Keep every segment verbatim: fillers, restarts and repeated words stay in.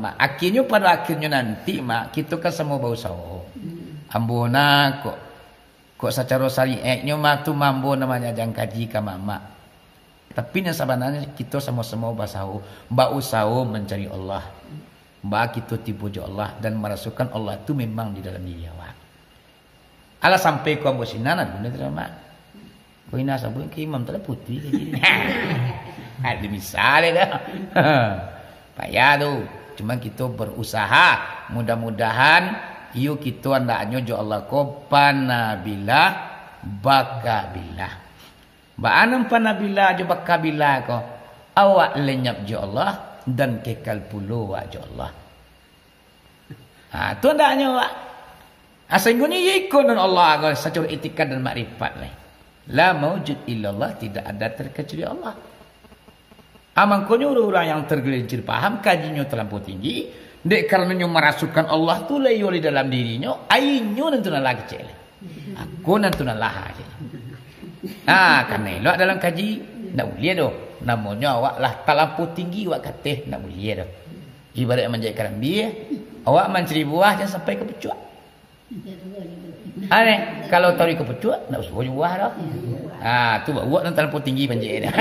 Mak, akhirnyo, pado akhirnyo nanti, Mak, kito kan samo bausaho. Ambo nah, kok, kok sacaro syariatnyo mah tu, ambo nan manyajian kaji ka Mamak. Tapi nan sabananyo kito samo-samo bausaho, bausaho mancari Allah. Ba kito tibo jo Allah dan marasokan Allah tu memang di dalam diri awak. Alah sampai ko ambo sinan, aduh, dah terima. Ko ina sabuik ka imam, talah putuih ka jadi. Ada misal dah. Payah tu. Cuma kito berusaha. Mudah-mudahan iyo kito andaknyo jo Allah ko panabilah bakabilah. Baa nan panabilah jo bakabilah ko? Awak lenyap jo Allah dan kekal pulo awak jo Allah. Ha, tu andaknyo, Pak. Ha, sainggonyo iyo iko nan Allah ko sacaro itikad dan makrifat lai. La maujud illallah, tidak ada terkecuali Allah. Ha, mangkonyo urang-urang yang tergelincir paham, kajinyo talampau tinggi, dek karanonyo marasokan Allah tu lai di dalam dirinyo, ainyo nan tu nan lah kecek lai. Aku nan tu nan lah, cek. Ha, karano elok dalam kaji, ndak buliah doh. Namonyo awak lah talampau tinggi, awak kateh, ndak buliah doh. Ibaraik manjaik karambia, awak mancari buah jan sampai ka pucuak. Aneh, kalau taruih ka pucuak, ndak usah buah doh. Ha, tu awak nan talampau tinggi panjaik dah.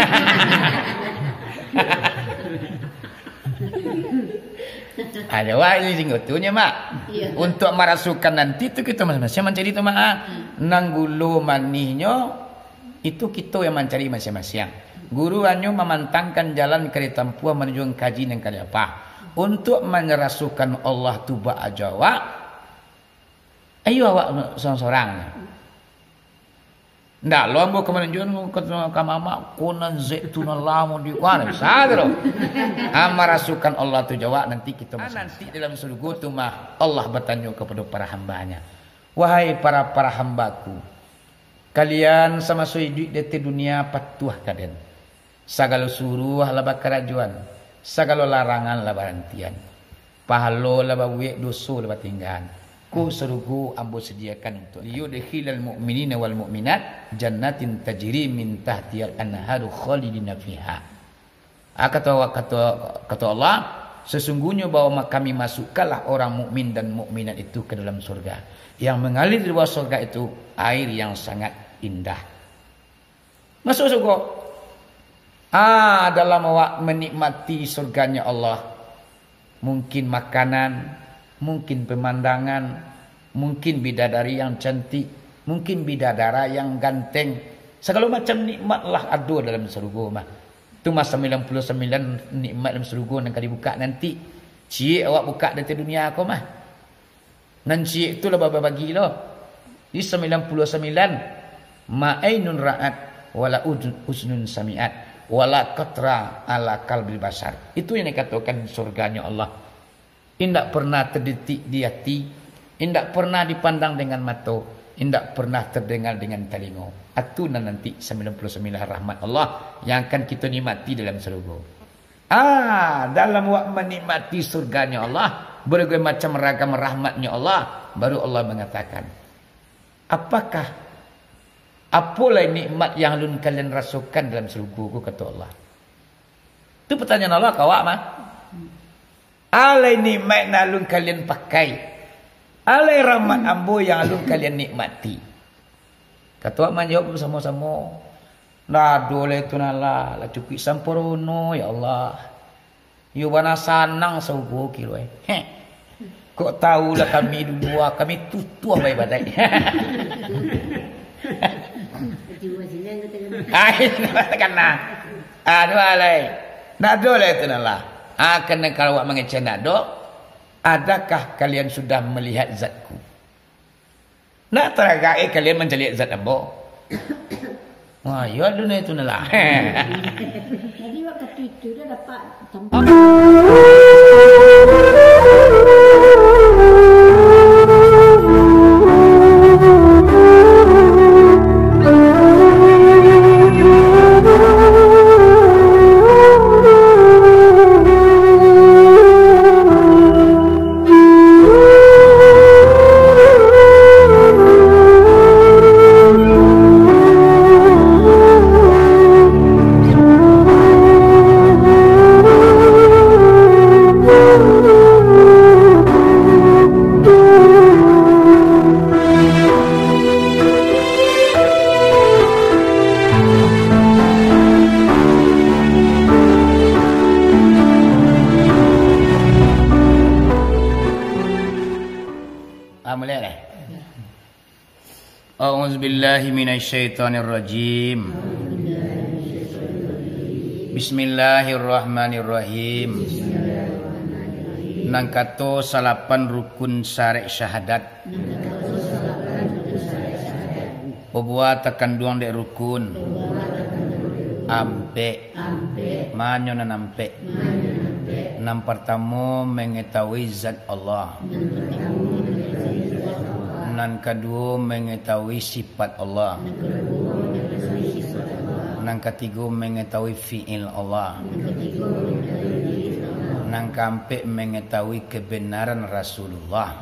Ada wah ini singgotunyo, Mak. Iya. Untuk marasokan nanti tu kito masing-masing mancari tu, Mak. Hmm. Nan gulo manihnyo, itu kito yang mancari masing-masing. Guru hanyo mamantangkan jalan ka ditampuah manuju kaji nan ka diapah. Untuk marasokan Allah tu baa jo awak, ayo awak sorang-sorang. Ndak lo ambo ka manunjuakan ka, ka Mamak, ko nan zat tu nan lamo di, wah, ndak bisa tu lo. Ha, marasokan Allah tu jo awak, nanti kito masing-masing. Nanti dalam surugo tu mah, Allah batanyo kapado para hamba-Nya, "Wahai para, para hamba-Ku, kalian samaso iduik di ateh dunia patuah ka den. Sagalo suruah lah bakarajoan, sagalo larangan lah barantian. Pahalo lah babuek, doso lah batinggaan. Ko sarugo Ambo sadiakan untuak, liyudkhilal mu'minina wal mu'minat jannatin tajri min tahtihal anharu khalidina fiha." Ah, kato, kato, kato Allah, "Sesungguhnya bahwa Kami masukkanlah orang mukmin dan mukminat itu ke dalam surga, yang mengalir di bawah surga itu air yang sangat indah." Masuk surga. Ah, dalam awak manikmati surganya Allah, mungkin makanan, mungkin pemandangan, mungkin bidadari yang cantik, mungkin bidadara yang ganteng. Sagalo macam nikmat lah ado dalam surga mah. Tu mah sambilan puluah sambilan nikmat dalam surga nan ka dibuka nanti. Ciek awak buka dari dunia ko mah. Nan ciek tu lah babagi lo. Di sambilan puluah sambilan, ma ainun ra'at, wala udhun-, uznun sami'at, wala khatara ala qalbi basyar. Itu yang dikatakan surganya Allah. Indak pernah terdetik di hati, indak pernah dipandang dengan mato, indak pernah terdengar dengan talingo. Atu nan nanti sambilan puluah sambilan rahmat Allah yang akan kito nikmati dalam surga. Ah, dalam awak manikmati surganya Allah, berbagai macam ragam rahmatnya Allah, baru Allah mengatakan, "Apakah, apo lai nikmat yang alun kalian rasokan dalam surga ko?" kato Allah. Tu pertanyaan Allah ka awak mah. Alai nikmat nan alun kalian pakai? Alai rahmat Ambo yang alun kalian nikmati? Kato awak manjawab basamo-samo, "Ndak ado lai tu nan lah, lah cukuik sampurno, ya Allah. Iyo bana sanang sarugo kiro, eh. Heh. Kok tahu lah kami dulu, ah, kami tutuah bae badai." Ai, takana. Aduh, alai. Ndak ado lai tu nan lah. Ah, kena kalau awak mangecek ndak ado, adakah kalian sudah melihat zat-Ku? Ndak taragak, eh, kalian mancaliak zat Ambo? Wah, iyo dunia itu lah. Jadi waktu itu dia dapat tempat. Mulai dah. A'udzubillahi minasyaitonirrajim. Bismillahirrahmanirrahim. Nan kato salapan rukun syarat syahadat. Babua takanduang dek rukun. Ampek. Manyo nan ampek? Nan partamo, mangatahui zat Allah. Nan kaduo, mangatahui sifat Allah. Nan katigo, mangatahui fi'il Allah. Nan kaampek, mangatahui kebenaran Rasulullah.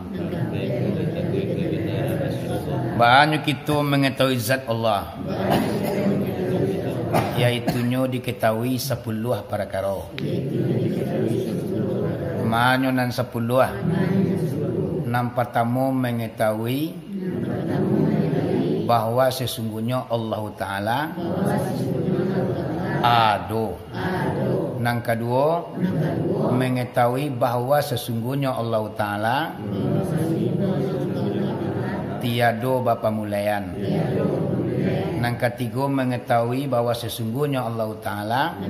Baa nyo kito mangatahui zat Allah? Yaitunyo dikatahui sapuluah parakaro. Manyo nan sapuluah? Nan partamo, mangatahui bahwa sasungguahnyo Allahu Ta'ala ado. Nan kaduo, mangatahui bahwa sasungguahnyo Allahu Ta'ala tiado bapamulaian. Nan katigo, mangatahui bahwa sasungguahnyo Allahu Ta'ala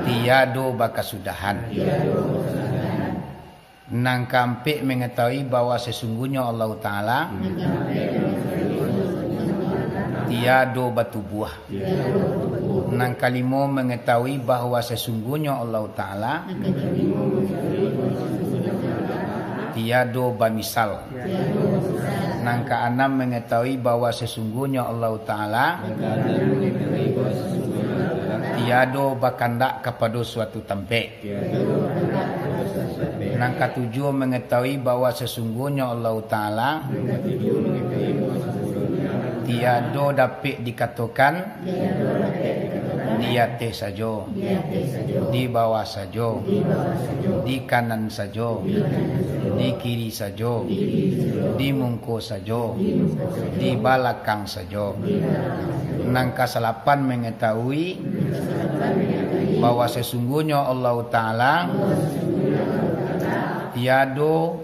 tiado bakasudahan. Nan kaampek, mangatahui bahwa sasungguahnyo Allahu Ta'ala tiado batubuah. Nan kalimo, mangatahui bahwa sasungguahnyo Allahu Ta'ala tiado bamisal. Nan kaanam, mangatahui bahwa sasungguahnyo Allahu Ta'ala tiado bakandak kapado suatu tampek. Nan katujuah, mangatahui bahwa sasungguahnyo Allahu Ta'ala tiado dapek dikatokan di ateh sajo, di bawah sajo, di kanan sajo, di kiri sajo, di mungko sajo, di balakang sajo. Nan kasalapan, mangatahui bahwa sasungguahnyo Allahu Ta'ala tiado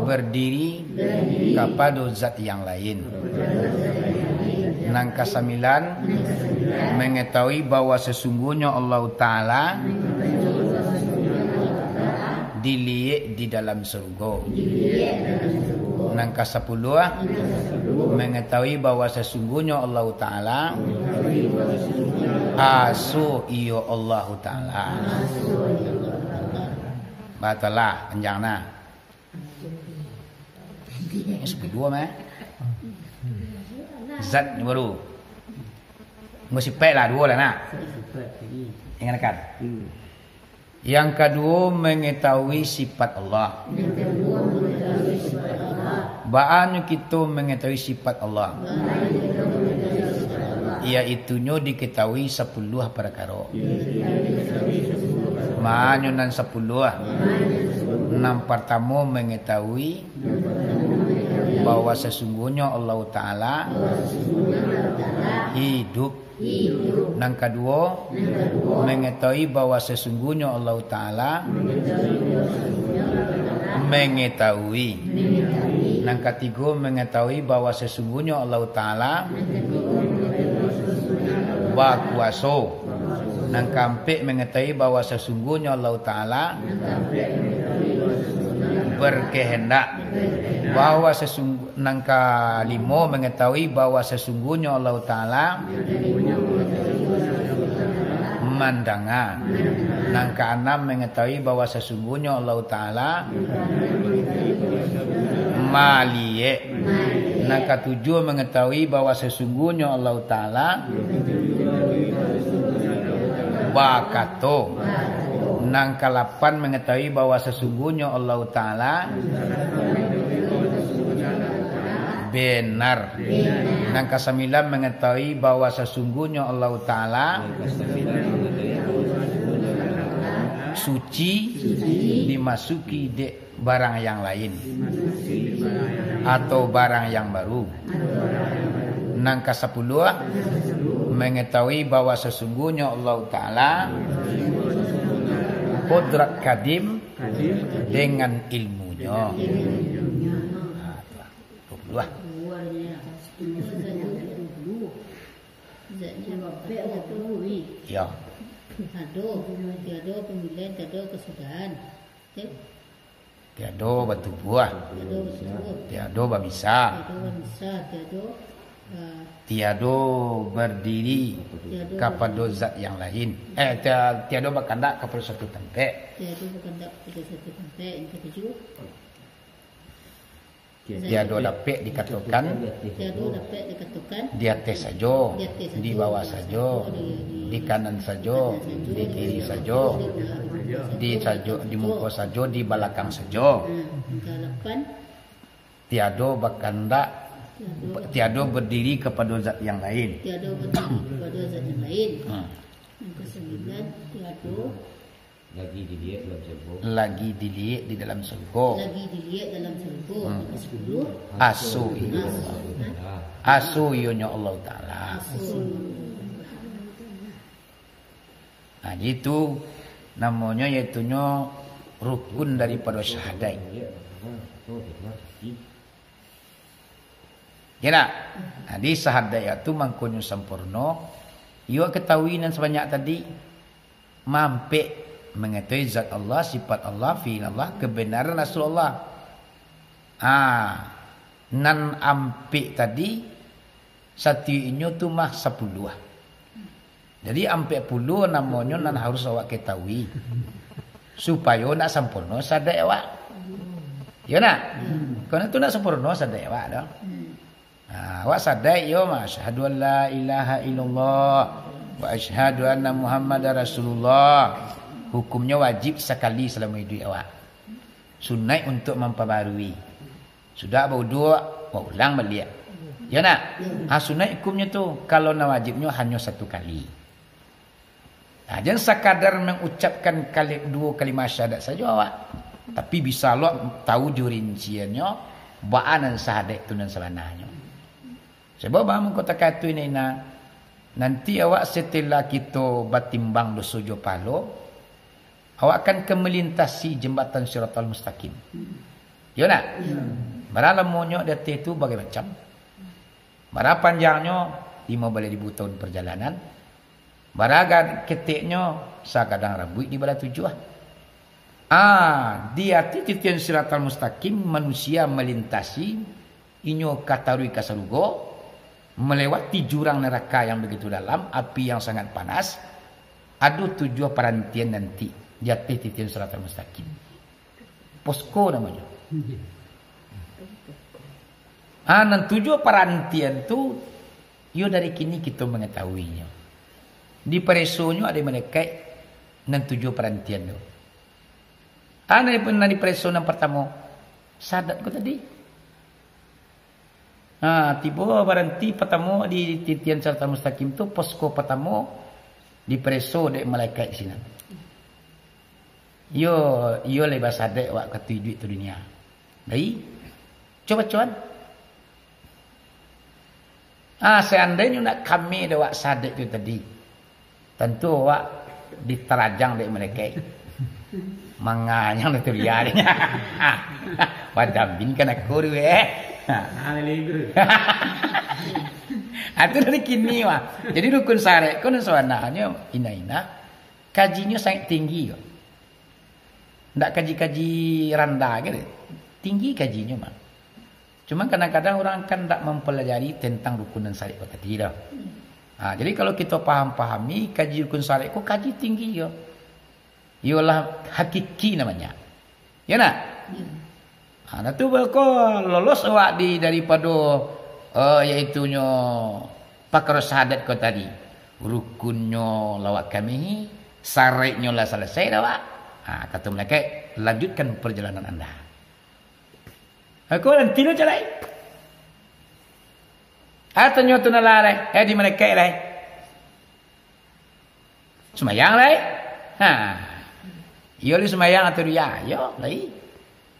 bardiri kapado zat yang lain. Nan kasambilan, mangatahui bahwa sasungguahnyo Allahu Ta'ala diliek di dalam sarugo. Nan kasapuluah, mangatahui bahwa sasungguahnyo Allahu Ta'ala aso iyo Allahu Ta'ala. Batalah, panjang nah. Sepuluah mah. Zat ni baru. Nggak sifat lah, duo lah nak. Ingatkan. Yang kaduo, mangatahui sifat Allah. Baa nyo kito mangatahui sifat Allah? Yaitunyo dikatahui sapuluah parakaro. Manyo nan sapuluah? Nan partamo, mangatahui bahwa sasungguahnyo Allahu Ta'ala hidup. Nan kaduo, mangatahui bahwa sasungguahnyo Allahu Ta'ala mangatahui. Nan katigo, mangatahui bahwa sasungguahnyo Allahu Ta'ala bakuaso. Nan kaampek, mangatahui bahwa sasungguahnyo Allahu Ta'ala berkehendak. Bahwa sasunggu-, nan kalimo, mangatahui bahwa sasungguahnyo Allahu Ta'ala mandanga. Nan kaanam, mangatahui bahwa sasungguahnyo Allahu Ta'ala maliek. Nan katujuah, mangatahui bahwa sasungguahnyo Allahu Ta'ala bakato. Nan kalapan, mangatahui bahwa sasungguahnyo Allahu Ta'ala benar. Nan kasambilan, mangatahui bahwa sasungguahnyo Allahu Ta'ala suci dimasuki dek barang yang lain atau barang yang baru. Nan kasapuluah, mangatahui bahwa sasungguahnyo Allahu Ta'ala kodrat kadim dengan ilmu. Yo. Ha, tu lah. Dua puluh lah. Zatnya bapek, zatnya bui. Yo. Tiado, tiado pamilihan, tiado kasudahan. Oke. Tiado batubuah. Tiado batubuah. Tiado bamisa. Tiado bamisa, tiado, ah, Tiado bardiri tiado kapado bardiri. Zat yang lain. Eh, tia-, tiado bakandak kapado suatu tampek. Tiado bakandak kapado suatu tampek. Yang katujuh. Tiado dapek dikatokan. Tiado dapek dikatokan. Di ateh sajo. Di ateh sajo. Di bawah sajo. Di, di, di kanan sajo. Di kanan sajo. Di kiri sajo. Di bawah sajo. Di sajo, di muko sajo, di balakang sajo. Nah, yang kalapan. Tiado bakandak, tiado. Tiado bardiri kapado zat yang lain. Tiado bardiri kapado zat yang lain. Hmm. Yang kasambilan, tiado. Lagi diliek dalam surga. Lagi diliek di dalam surga. Lagi diliek dalam surga. Hmm. Yang kasapuluh. Aso iyo. Aso. Aso iyonyo Allah Ta'ala. Aso. Nah, itu namonyo, yaitunyo rukun daripado syahadat. Ya nak? Nah, di syahadat tu mangkonyo sampurno, iyo katahui nan sabanyak tadi, mampek mangatahui zat Allah, sifat Allah, fi'il Allah, kebenaran Rasulullah. Ah, nan ampek tadi, satiok inyo tu mah sapuluah. Jadi, ampek puluah namonyo nan harus awak katahui, supayo nak sampurno syahadat awak. Yo nak? Karano tu nak sampurno syahadat awak tu. Ha, awak syahadat yo mah, "Asyhadu an la ilaha illallah wa asyhadu anna Muhammadar Rasulullah." Hukumnyo wajib sakali salamo iduik awak. Sunaik untuak mampabarui. Sudah bauduak, baulang baliak. Yo nak? Ha, sunaik hukumnyo tu, kalau nan wajibnyo hanyo satu kali. Ha, jan sakadar mangucapkan kali-, duo kalimah syahadat sajo awak. Tapi bisa lo tahu jo rinciannyo, baa nan syahadat tu nan sabananyo. Sabab baa mangko takah tu, ina-ina, nanti awak setelah kito batimbang doso jo pahalo, awak akan ka malintasi jambatan Siratal Mustaqim. Yo nak? Bara lamonyo di ateh tu bagai macam. Bara panjangnyo limo baleh ribu tahun parjalanan. Bara ga-, keteknyo sagadang rambuik di balah tujuah. Ah, di ateh titian Siratal Mustaqim manusia malintasi, inyo ka taruih ka sarugo, malewati jurang neraka yang begitu dalam, api yang sangat panas, ado tujuah parantian nanti di ateh titian Siratal Mustaqim. Posko namonyo. Ah, nan tujuah parantian tu, iyo dari kini kito mangatahuinyo. Diparesonyo ado malaikat nan tujuah parantian tu. Ah, nan di-, nan dipareso nan partamo, syahadat ko tadi. Ha, tibo baranti partamo di titian Siratal Mustaqim tu, posko partamo dipareso dek malaikat sinan. Iyo, iyo lai basyahadat awak ka tu iduik tu dunia. Baik. Cubo, cubo. Ah, seandainyo nak kami dek awak syahadat tu tadi, tantu awak ditarajang dek malaikat. Manganyang dah tu liar. Padambin kan aku tu, eh. Ah, lele guru. Ah, tu dari kini mah. Jadi rukun syahadat ko nan sabananyo, ina-ina, kajinyo sangat tinggi ko. Ndak kaji-kaji randah gitu. Tinggi kajinyo mah. Cuma kadang-kadang urang kan ndak mampalajari tentang rukun nan syahadat ko tadi doh. Ha, jadi kalau kito paham-pahami, kaji rukun syahadat ko kaji tinggi yo. Iyolah hakiki namanya. Ya nak? Ha, nah tu bako lolos awak di, daripado, eh, yaitunyo pakaro syahadat ko tadi. Rukunnyo lah awak kamehi, syaraiknyo lah salasai dah awak. Ha, kato malaikat, "Lanjutkan perjalanan anda." Aku nanti lo calai. Ah, tanyo tu nalah, eh, di malaikat lah. Sumbayang lai? Ha. Iyo lai sumbayang atau dia? Iyo lai.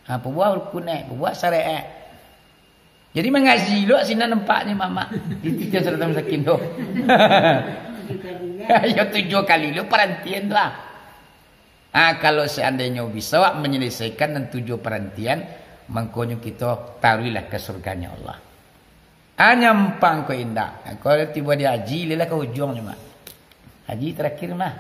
Ha, pabuah rukun eh, pabuah syaraik eh. Jadi mangaji lo sinan nampaknyo mamak. Itu dia sudah tahu sakin tu. Iyo tujuh kali lo parantian tu ah. Ah, kalau seandainyo bisa awak manyalasaikan nan tujuah parantian, mangkonyo kito taruihlah ka surganyo Allah. Ah, nyampang ko indak. Ko tibo di haji, lilah ka ujuang cuma. Haji tarakhir mah.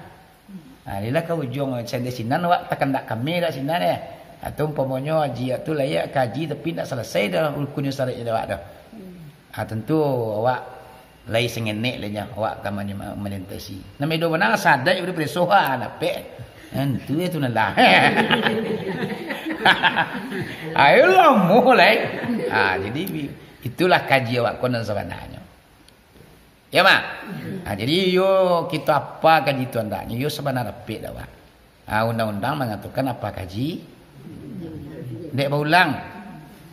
Ah, lilah ka ujuang, sande sinan awak takandak kami dak sinan ya. Atau umpamonyo haji awak tu layak ka haji tapi indak salasai dah rukunnyo saraiknyo awak tu. Ah, tantu awak lai sangenek lai nyo, awak ka manyo-, malintasi. Nan bedo bana sadaik udah preso ha, napek. Antu itu nan lah. Ayo lah mulai. Ah, jadi bi-, itulah kaji awak ko nan sabananyo. Ya, Mak? Ah, jadi yo kito apa kaji tu andaknyo, yo sabana dapek dah, Mak. Ah, undang-undang mangatokan apa kaji? Dek baulang.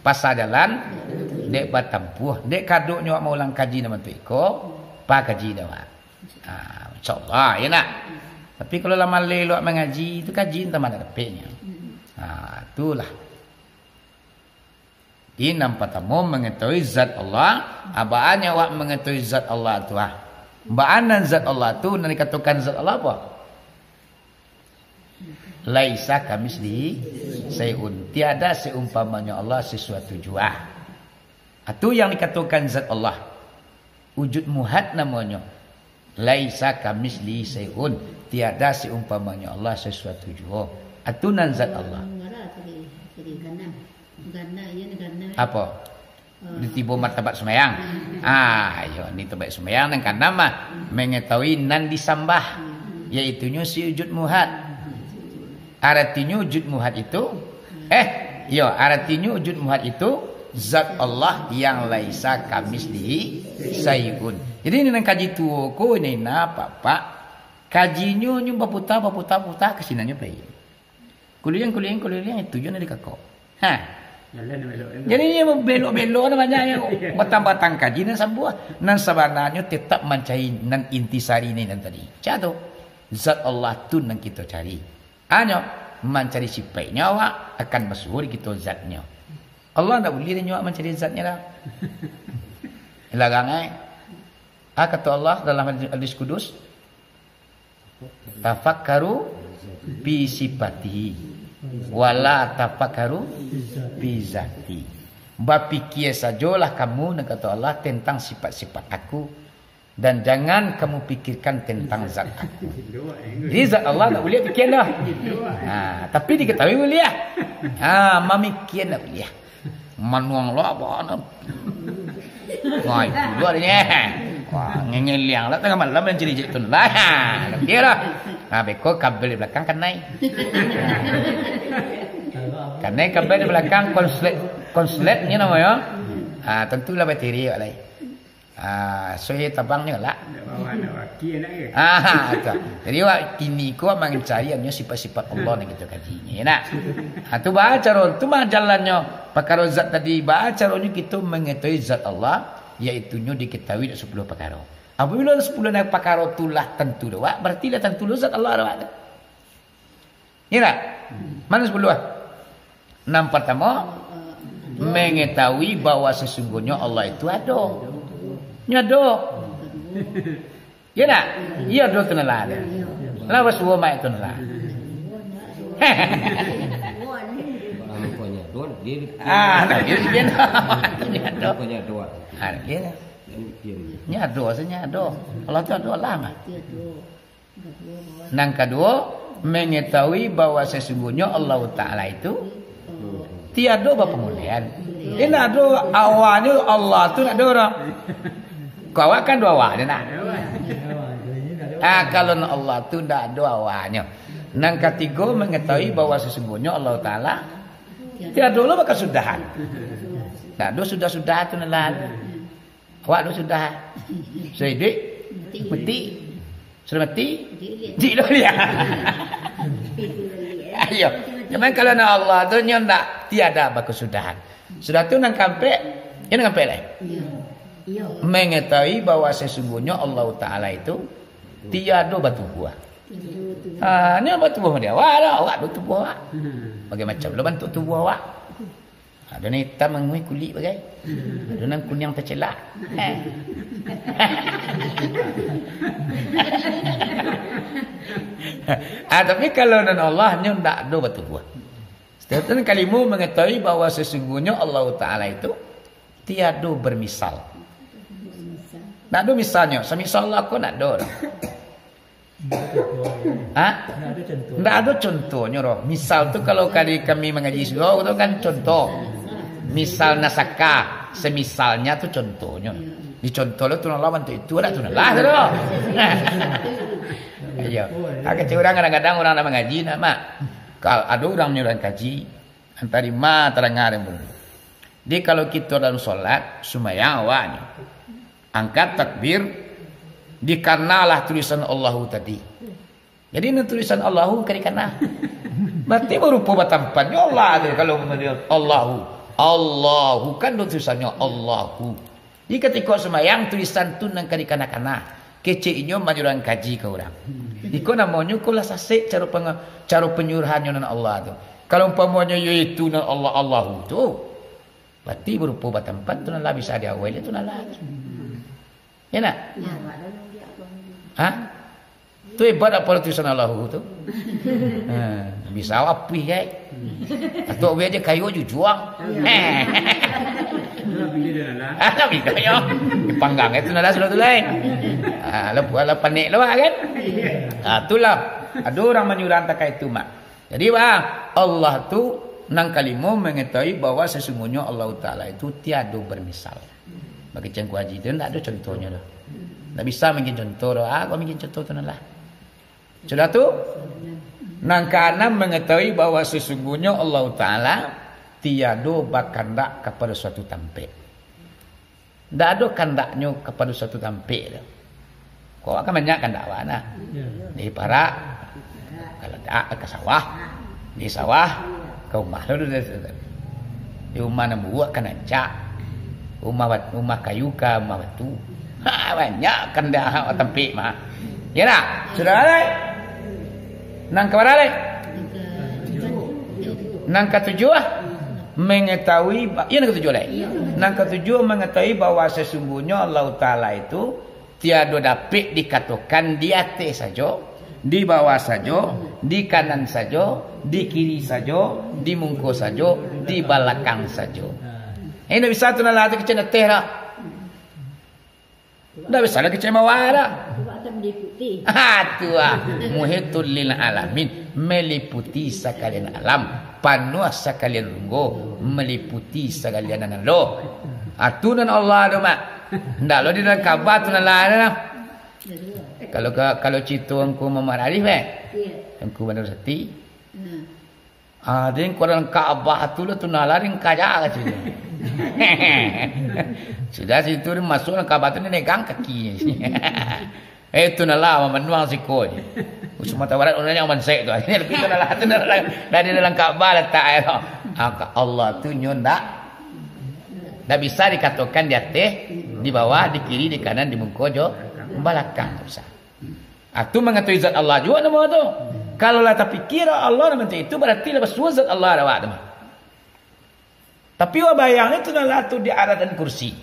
Pasa jalan, dek batampuah. Dek kadoknyo awak maulang kaji nan bantuak iko, apa kaji dah, Mak. Ah, insyaallah, ya nak? Tapi kalau lah maleh lo awak mangaji, tu kaji entah mana dapeknyo. Ah, itulah. Jadi, nan partamo, mangatahui zat Allah. Ah, baa nyo awak mangatahui zat Allah tu, ah? Baa nan zat Allah tu, nan dikatokan zat Allah apo? Laisa kamitslihi syai'un. Tiada seumpamanyo Allah sesuatu jua. Ah, tu yang dikatokan zat Allah. Wujud muhad namonyo. Laisa kamitslihi syai'un. Tiada seumpamanyo Allah sesuatu juo. Ah, tu nan zat Allah. Apo? Di tibo martabat sumayang. Ah, iyo, ni tabaik sumayang nan kaanam mah. Mangatahui nan disambah, yaitunyo si wujud muhad. Aratinyo wujud muhad itu, eh, iyo, aratinyo wujud muhad itu zat Allah yang laisa kamitslihi syai'un. Jadi, ini nan kaji tuo ko, ini nah, Pak, Pak. Kajinyo nyo baputa, baputa, baputa, ka sinan nyo pai. Kuliang, kuliang, kuliang, itu jo nan dikako. Ha. Jalan belok, kan? Jadi, inyo belok-belok nan banyak nyo. Batang-batang kaji nan sambuah. Nan sabananyo tetap mancari nan intisari ni nan tadi. Cak tu. Zat Allah tu nan kito cari. Hanyo mancari sipaiknyo awak akan basuo di kito zatnyo. Allah ndak buliah nyo awak mancari zatnyo lah. Larang ai. Ah, kato Allah dalam hadis kudus, "Tafakkaru fi sifatihi, wala tafakkaru fi zati." Bapikia sajolah kamu, nan kato Allah, tentang sifat-sifat Aku, dan jangan kamu pikirkan tentang zat Aku. Jadi zat Allah ndak buliah pikia dah. Ha, tapi dikatahui buliah. Ha, mamikia ndak buliah. Manuang lo apo no. Wah, itu dua adanya. Wah, ngengeliang lah tangah malam mancari cek tu lah. Ha, tapi lah. Ha, beko kabel di balakang kanai. Kanai kabel di balakang konslet, konsletnyo namonyo. Ha, tantulah bateri awak lai. Ah, so iyo tabangnyo lah. Nak bawa anak laki, anak ke? Ah, tu. Jadi, awak kini ko mancari hanyo sifat-sifat Allah nan kito kaji ni, nak. Ah, tu baa caro, tu mah jalannyo. Pakaro zat tadi, baa caronyo kito mangatahui zat Allah, yaitunyo dikatahui dek sapuluah pakaro. Apabila sapuluah pakaro tu lah tantu dek awak, bararti lah tantu lo zat Allah dek awak tu. Iyo ndak? Mano sapuluah? Nan partamo, mangatahui bahwa sasungguahnyo Allah itu ado. Nyo ado. Iyo ndak? Iyo ado tu nan lah ado. Lah basuo mak itu nan lah. Ah, tapi nyo ado. Ah, iyo. Nyo ado, nyo ado. Allah tu ado lah mah. Nan kaduo, mangatahui bahwa sasungguahnyo Allah Taala itu tiado bapamulian. Indak ado awalnyo Allah tu, ndak ado doh. Kok awak kan ado awalnyo, nah. Ah, kalau Allah tu ndak ado awalnyo. Nan katigo, mangatahui bahwa sasungguahnyo Allah Taala tiado lo bakasudahan. Ndak ado sudah-sudah tu nan lah. Awak tu sudah. Sudah iduik, mati. Sudah mati, iduik lo liak. Iyo. Cuman kalau nan Allah tu nyo ndak, tiada bakasudahan. Sudah tu nan kaampek, nyo nan kaampek lai. Mangatahui bahwa sasungguahnyo Allah Taala itu tiado batubuah. Ah, nyo batubuah di awak lah, awak tu tubuah awak. Bagai macam lo bantuak tubuah awak. Ado nan itam manguih kulik bagai. Ado nan kuniang tacelak. Ah, tapi kalau nan Allah nyo ndak ado batubuah. Setelah itu, kalimo mangatahui bahwa sasungguahnyo Allah Taala itu tiado bermisal. Ndak ado misalnyo, samisal Allah ko ndak ado doh. Ha? Ndak ado contohnyo doh. Misal tu kalau kali kami mangaji surau tu kan contoh. Misal nasaka, semisalnya tu contohnyo. Di contoh lo tu nan lah bantuak itu, ada tu nan lah tu doh. Iyo. Ah, kecek urang kadang-kadang urang nak mangaji, nak, Mak. Kalau ado urang manyuruah kaji, antari ma tadanga dek ulun. Jadi, kalau kito dalam solat, sumayang awaknyo, angkat takbir, dikanalah tulisan Allahu tadi. Jadi, nan tulisan Allahu ka dikana. Berarti barupo batampannyo Allah tu, kalau Allahu. Allahu, kan ado tulisannyo Allahu. Jadi, katiko sumayang, tulisan tu nan ka dikana-kana. Kecek inyo manyuruah kaji ka urang. Iko namonyo ko lah sasek caro panga-, caro panyuruahannyo nan Allah tu. Kalau umpamonyo iyo itu nan Allah, Allahu tu, berarti barupo batampan tu nan lah bisa diawali tu nan lah. Ya nak? Ya. Ha? Tu hebat apa tulisan Allahu tu? Ha, bisa awak apih, kai. Atau awak aja kayu jujuang. Itulah bini dan anak. Ah, tapi kayo. Panggang itu nada selalu tu lain. Ah, lepas lah panik lah kan? Ah, itulah. Ada orang manyuruah takai itu, Mak. Jadi, bah, Allah tu nan kalimo mengetahui bahwa sesungguhnya Allah Taala itu tiada bermisal. Bagi Cangku Haji tu ndak ada contohnya dah. Ndak bisa bikin contoh dah. Ah, kau bikin contoh tu lah. Sudah tu, nan kaanam mengetahui bahwa sesungguhnya Allah Taala tiada bakandak kepada suatu tampek. Ndak ado kandaknyo kapado suatu tampek tu. Kok kan banyak kandak awak nah. Ya. Di parak, ka latak, ka sawah. Di sawah, ka rumah tu. Di rumah nan buruak ka nancak. Rumah bat-, rumah kayu ka rumah batu. Ha, banyak kandak awak tampek mah. Ya nah, sudah lai. Nan ka bara lai? Nan katujuah, mengetahui ba-, iyo, nan katujuah lai. Nan katujuah, mengetahui bahwa sesungguhnya Allah Taala itu tiada dapik dikatokan di ateh sajo, di bawah sajo, di kanan sajo, di kiri sajo, di mungko sajo, di balakang sajo. Eh, ndak bisa tu nan lah tu kecek ateh dah. Ndak bisa lagi cai mawara. Sebab akan meliputi. Ha, tu ah. Muhitul lil alamin. Meliputi sakalian alam. Panuah sakalian lunggo. Meliputi sakalian nan ado. Ah, tu nan Allah tu, Mak. Ndak lo di dalam Ka'bah tu nan lah ado nah. Kalau ka-, kalau cito Angku Muhammad Arif, eh? Iya. Angku Bandar Sati. Hmm. Ah, di dalam Ka'bah tu lah tu nalar yang kaya katonyo. Sudah situ dia masuk dalam Ka'bah tu, dia negang kaki. Eh, tu nalar mamanuang siko je. Sumatera Barat urang yang mansek tu. Akhirnya lebih tu nalar tu nalar dari dalam Ka'bah letak ayo. Ah, ka-, Allah tu nyo ndak, ndak bisa dikatokan di ateh, di bawah, di kiri, di kanan, di mungko jo balakang, tak bisa. Ah, tu mangato zat Allah juo namo tu. Kalau lah tapikia Allah nan macam itu, berarti lah basuo zat Allah dah awak tu mah. Tapi awak bayang tu nan lah tu di aras dan kursi.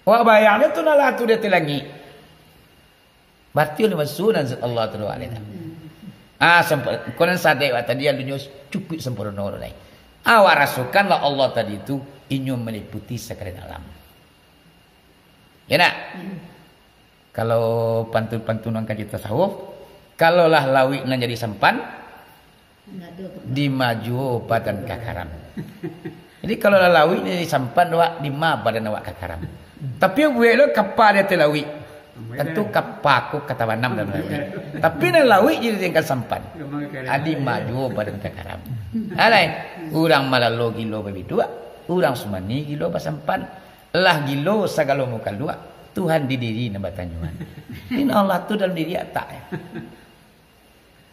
Awak bayang tu nan lah tu di ateh langik. Berarti lah basuo nan zat Allah tu dah awak tu. Ah, sempa-, kau nan sadek awak tadi alunyo cukup sempurna tu lai. Awak rasokanlah Allah tadi tu, inyo meliputi sakalian alam. Ya nak? Kalau pantun-pantun nan kaji tasawuf, kalau lah lauik nan jadi sampan, di ma juo badan ka karam. Jadi kalau lah lauik nan jadi sampan awak, di ma badan awak ka karam. Tapi buek lo kapa di ateh lauik. Tantu kapa ko ka tabanam dalam lauik. Tapi nan lauik jadi dijadikan sampan. Ah, di ma juo badan ka karam. Alai, urang malalo gilo babiduak, urang sumani gilo basampan. Lah gilo sagalo mukaluak, Tuhan di diri nan batanyoan. Inna Allah tu dalam diri atak.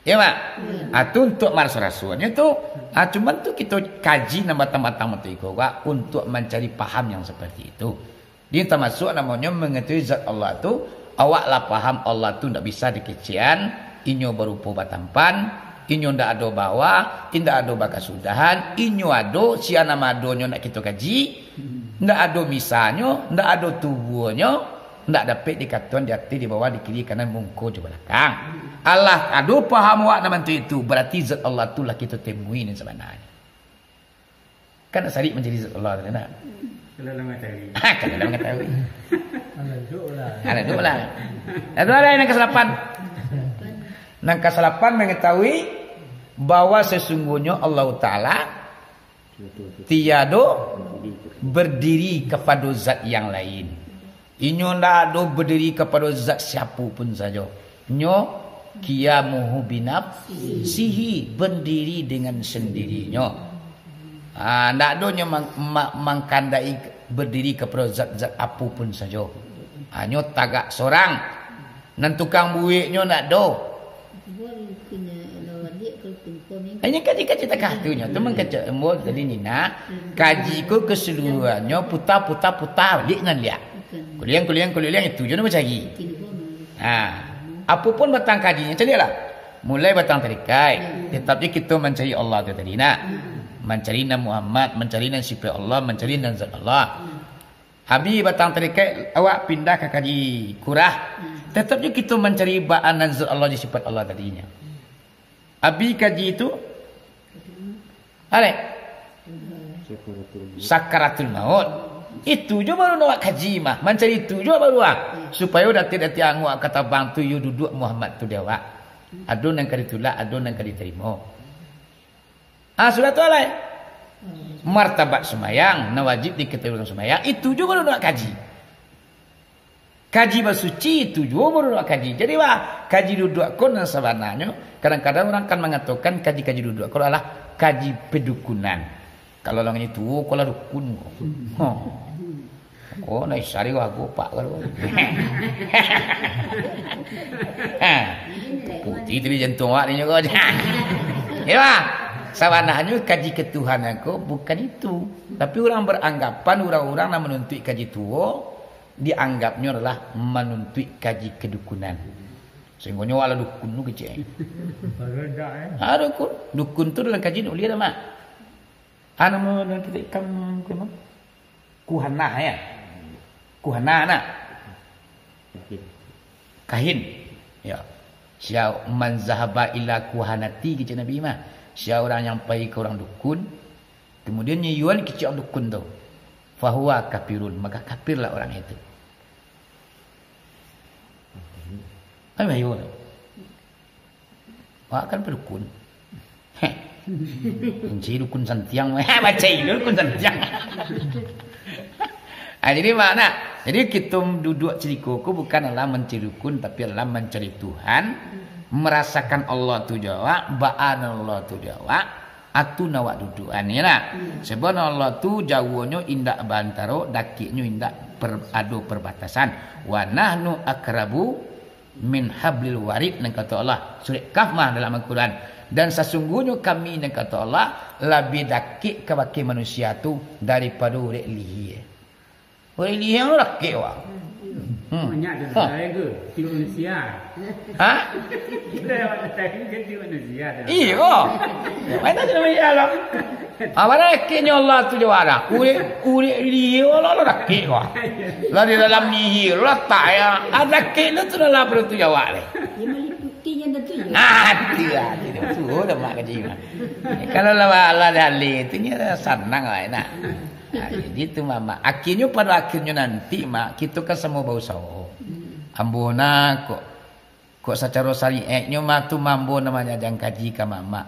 Ya, Mak? Ah, tu untuk marasuah-rasuahnyo tu, ah, cuman tu kito kaji nan batang-batang tu iko, Wak, untuk mancari paham yang seperti itu. Di tamasuak namonyo mangatahui zat Allah tu, awak lah paham Allah tu ndak bisa dikecekan, inyo barupo batampan, Inyo ndak ado bawa, indak ado bakasudahan, inyo ado, sia nan adonyo nak kito kaji, ndak ado misanyo, ndak ado tubuahnyo, ndak dapek dikatoan di ateh, di bawah, di kiri, kanan, mungko jo balakang. Alah ado paham awak nan bantuak itu, barati zat Allah tu lah kito temui nan sabananyo. Kan sarik mancari zat Allah tadi, nak? Kalau lah mangatahui. Ha, kalau lah mangatahui. Alah, duduklah. Alah, duduklah. Itu lah nan kasalapan. Nan kasalapan mangatahui bahwa sasungguahnyo Allah Taala tiado berdiri kapado zat yang lain. Inyo ndak ado berdiri kapado zat siapo pun sajo. Nyo qiyamuhu binafsihi, berdiri dengan sendirinyo. Ah, ndak ado nyo mang-, ma-, mangkandai berdiri kapado zat-zat apo pun sajo. Hanyo tagak sorang. Nan tukang bueknyo ndak ado. Hanya kaji-kaji takah tu nyo, tu mangkecek ambo tadi ni nak. Kaji ko keseluruhannyo puta, puta, puta, liak nan liak. Kuliang, kuliang, kuliang, itu jo nan bacari. Ha. Apo pun batang kajinyo, caliaklah. Mulai batang tarikaik, tetap je kito mancari Allah tu tadi nak. Mancari nan Muhammad, mancari nan sifat Allah, mancari nan zat Allah. Habih batang tarikaik, awak pindah ka kaji kurah. Tetap je kito mancari baa nan zat Allah jo sifat Allah tadinyo. Habih kaji tu, alek, sakaratul maut. Itu jo baru nak kaji mah, mancari itu jo baru ah. Supayo datik-datik anguak ka tabang tu, iyo duduak Muhammad tu di awak. Ado nan ka ditulak, ado nan ka ditarimo. Ah, sudah tu alai. Martabat sumayang, nan wajib diketahui dalam sumayang, itu juo baru nak kaji. Kaji basuci, itu juo baru nak kaji. Jadi, wah, kaji duduak ko nan sabananyo, kadang-kadang urang kan mangatokan kaji-kaji duduak ko adalah kaji padukunan. Kalau urang tuo, ko lah dukun ko. Ho. Oh, naik sari wago pak kalau. Ha. Putih tapi jantung awak ni ko. Ya, Pak. Sabananyo kaji ketuhanan ko bukan itu. Tapi urang beranggapan urang-urang nan manuntuik kaji tuo, dianggapnyo adalah manuntuik kaji kedukunan. Sehinggonyo awak lah dukun tu kecek. Ha, dukun. Dukun tu dalam kaji nak uliah dah, Mak. Anu, dalam kitab ikam, kuno. Kuhanah, ya. Kuhanah, nak. Kahin. Ya. Sia man zahaba ila kuhanati, kecek Nabi mah. Sia urang yang pai ka urang dukun, kemudian nyo yuan kecek urang dukun tu. Fahuwa kafirun, maka kafirlah orang itu. Ayo, ayo. Awak kan padukun. Heh. Kunci dukun santiang. Heh, baca ilo dukun santiang. Ah, jadi makna, jadi kito duduak ciriko ko bukan adalah mancari dukun, tapi adalah mancari Tuhan, marasakan Allah tu jo awak, baa nan Allah tu jo awak, atu nan awak duduak. Ah, ni lah. Sebab Allah tu jauahnyo indak baantaro, dakeknyo indak per-, ado perbatasan. Wa nahnu aqrabu min hablil warid, nan kato Allah. Surek Kahf mah dalam Al-Quran. Dan sasungguhnyo kami, nan kato Allah, labiah dakek kabake manusia tu daripado urek lihia. Urek lihia tu dakek, wah. Hmm. Banyak tu, ha? Saya ke, tengok manusia. Ha? Kita yang tak tahu kan tengok manusia tu. Iyo. Mana tu manusia lah? Apo nan akhirnyo Allah tu jawab dah. Urek, urek lihia lah, lah dakek ko. Lah di dalam lihia lah tak ya. Ah, dakek tu tu dalam perut tu jawab deh. Dia meliputi yang tentu ya. Ah, tu lah. Tu dah mak kaji mah. Kalau lah Allah dah leh tu nya sanang lah enak. Ah, jadi tu mama. Akhirnyo pada akhirnyo nanti mak, kita kan semua bau sawo. Ambo nak kok Kok sacaro syariatnyo mah tu mambo namanya jan kaji ka mamak.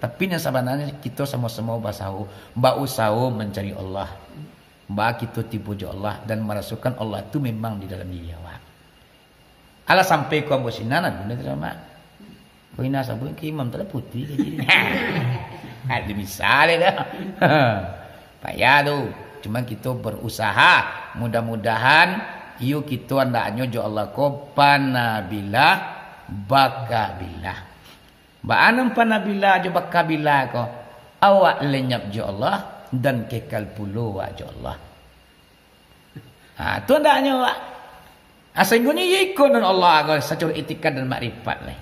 Tapi nan sabananyo kito samo-samo basawo, bausawo mancari Allah. Ba kito tibo jo Allah dan marasokan Allah tu memang di dalam diri awak. Alah sampai ko ambo sinan, aduh, dah terima. Ko ina sabuik ke imam tu lah putih ke diri. Ada misal ya dah. Payah tu. Cuma kito berusaha. Mudah-mudahan iyo kito andaknyo jo Allah ko panabilah bakabilah. Baa nan panabilah jo bakabilah ko? Awak lenyap jo Allah dan kekal pulo awak jo Allah. Ha, tu andaknyo awak. Ha, sahinggonyo iyo iko nan Allah ko sacaro itikad dan makrifat lai.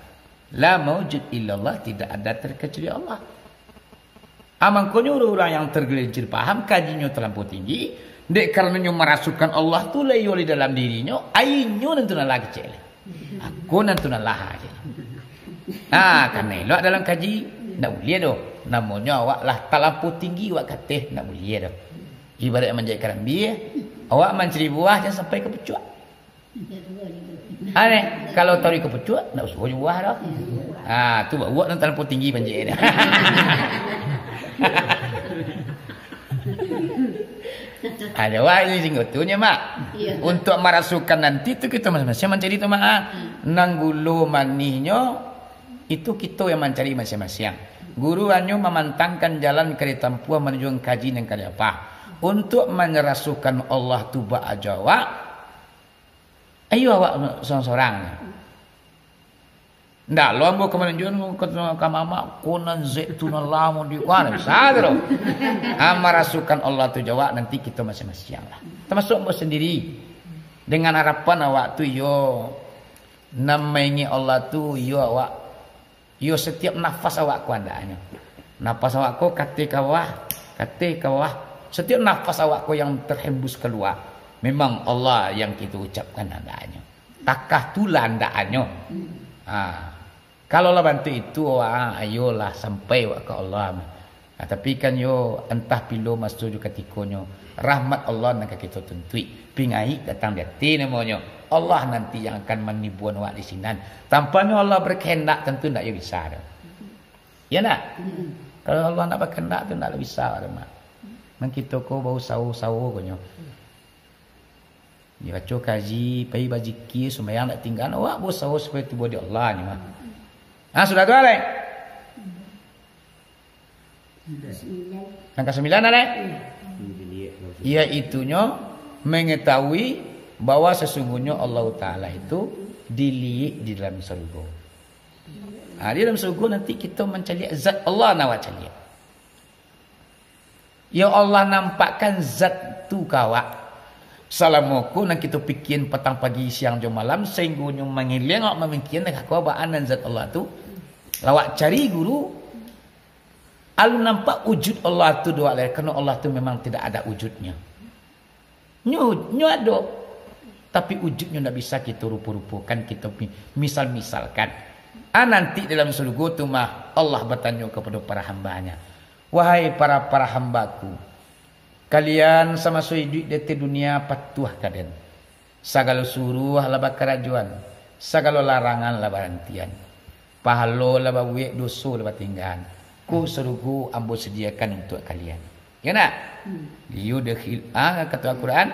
La maujud illallah, tidak ada terkecuali Allah. Ah, mangkonyo urang-urang yang tergelincir paham, kajinyo talampau tinggi, dek karanonyo marasokan Allah tu lai di dalam dirinyo, ainyo nan tu nan lah kecek lai. Ako nan tu nan lah kecek. Ah, kana elok dalam kaji, ndak buliah doh. Namonyo awak lah talampau tinggi, awak kateh, ndak buliah doh. Ibarat manjahit karambia, awak mancari buah jan sampai ka pucuak. Aneh, kalau taruih ka pucuak, ndak usah jo buah doh. Ah, tu baru nan talampau tinggi panjek dia. Ada wah ini singgotunyo, Mak. Iya. Untuk marasokan nanti tu kita masing-masing mancari tu, Mak. Hmm. Nan gulo manihnyo itu kita yang mancari masing-masing. Guru hanyo mamantangkan jalan ka ditampuah manuju kaji nan ka diapa. Untuk marasokan Allah tu bak ajo awak, ayo awak sorang-sorang. Ndak lo ambo ka manunjuakan ka, ka mamak, ko nan zat tu nan lamo di kuan, bisa tu lo. Ah, marasokan Allah tu jo awak, nanti kita masing-masing lah. Termasuk ambo sendiri. Dengan harapan awak tu, iyo, nan maingek Allah tu, iyo awak, iyo setiap nafas awak ko andaknyo. Nafas awak ko kateh ka bawah, kateh ka bawah. Setiap nafas awak ko yang terhembus kalua, memang Allah yang kita ucapkan andaknyo. Takah tu lah andaknyo. Ha. Kalau lah bantuak itu, ah, ayolah sampai awak ka Allah. Ah, tapi kan yo, antah pilo maso jo katikonyo, rahmat Allah nan ka kito tuntuik. Pingaik datang di ati namonyo. Allah nanti yang akan manibuan awak di sinan. Tanpanyo Allah berkehendak, tentu ndak yo bisa doh. Ya ndak? Mm-mm. Kalau Allah ndak berkehendak tu ndak bisa doh, Mak. Nan kito ko bausaho-usaho ko nyo. Dibaco kaji, pai bazikir, sumbayang ndak tingga, awak bausaho supayo tibo di Allah nyo mah. Ah, sudah tu, alai? Nan kasambilan, alai? Yaitunyo, mangatahui bahwa sasungguhnyo Allah Ta'ala itu diliek di dalam sarugo. Ah, di dalam sarugo nanti kito mancaliak zat Allah nan awak caliak. Ya Allah nampakkan zat tu ka awak. Salamo ko nan kito pikian patang, pagi, siang, jo malam, sainggonyo mangiliang awak mamikian ka ko baa nan zat Allah tu. Lah awak cari guru, alun nampak wujud Allah tu doh, alai, karano Allah tu memang tidak ada wujudnyo. Nyo, nyo ado, tapi wujudnyo ndak bisa kito rupo-rupokan, kito mi-, misal-misalkan. Ah, nanti dalam sarugo tu mah Allah batanyo kapado para hamba-Nya, "Wahai para, para hamba-Ku, kalian samaso iduik di ateh dunia patuah ka Den. Sagalo suruah lah bakarajoan, sagalo larangan lah barantian. Pahalo lah babuek, doso lah batinggaan. Ko sarugo Ambo sadiakan untuak kalian." Ya ndak? Hmm. Liyudkhil-, ah, kato Al-Quran,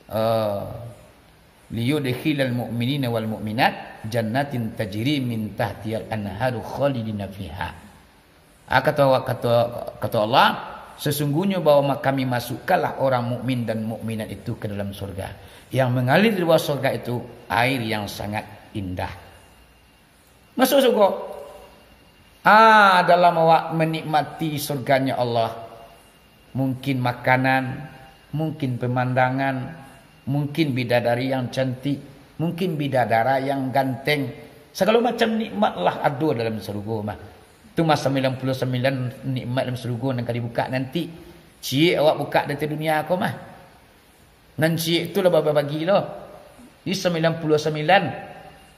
eh, "Liyudkhilal mu'minina wal mu'minat jannatin tajri min tahtihal anharu khalidina fiha." Ah, kato, kato, kato Allah, "Sesungguhnya bahwa ma-, Kami masukkanlah orang mukmin dan mukminat itu ke dalam surga, yang mengalir di bawah surga itu air yang sangat indah." Masuk surga. Ah, dalam awak manikmati surganya Allah, mungkin makanan, mungkin pemandangan, mungkin bidadari yang cantik, mungkin bidadara yang ganteng. Sagalo macam nikmat lah ado dalam sarugo mah. Tu mah sambilan puluah sambilan nikmat dalam sarugo nan ka dibukak nanti. Ciek awak bukak dari dunia ko mah. Nan ciek tu lah babagi lo. Di sambilan puluah sambilan,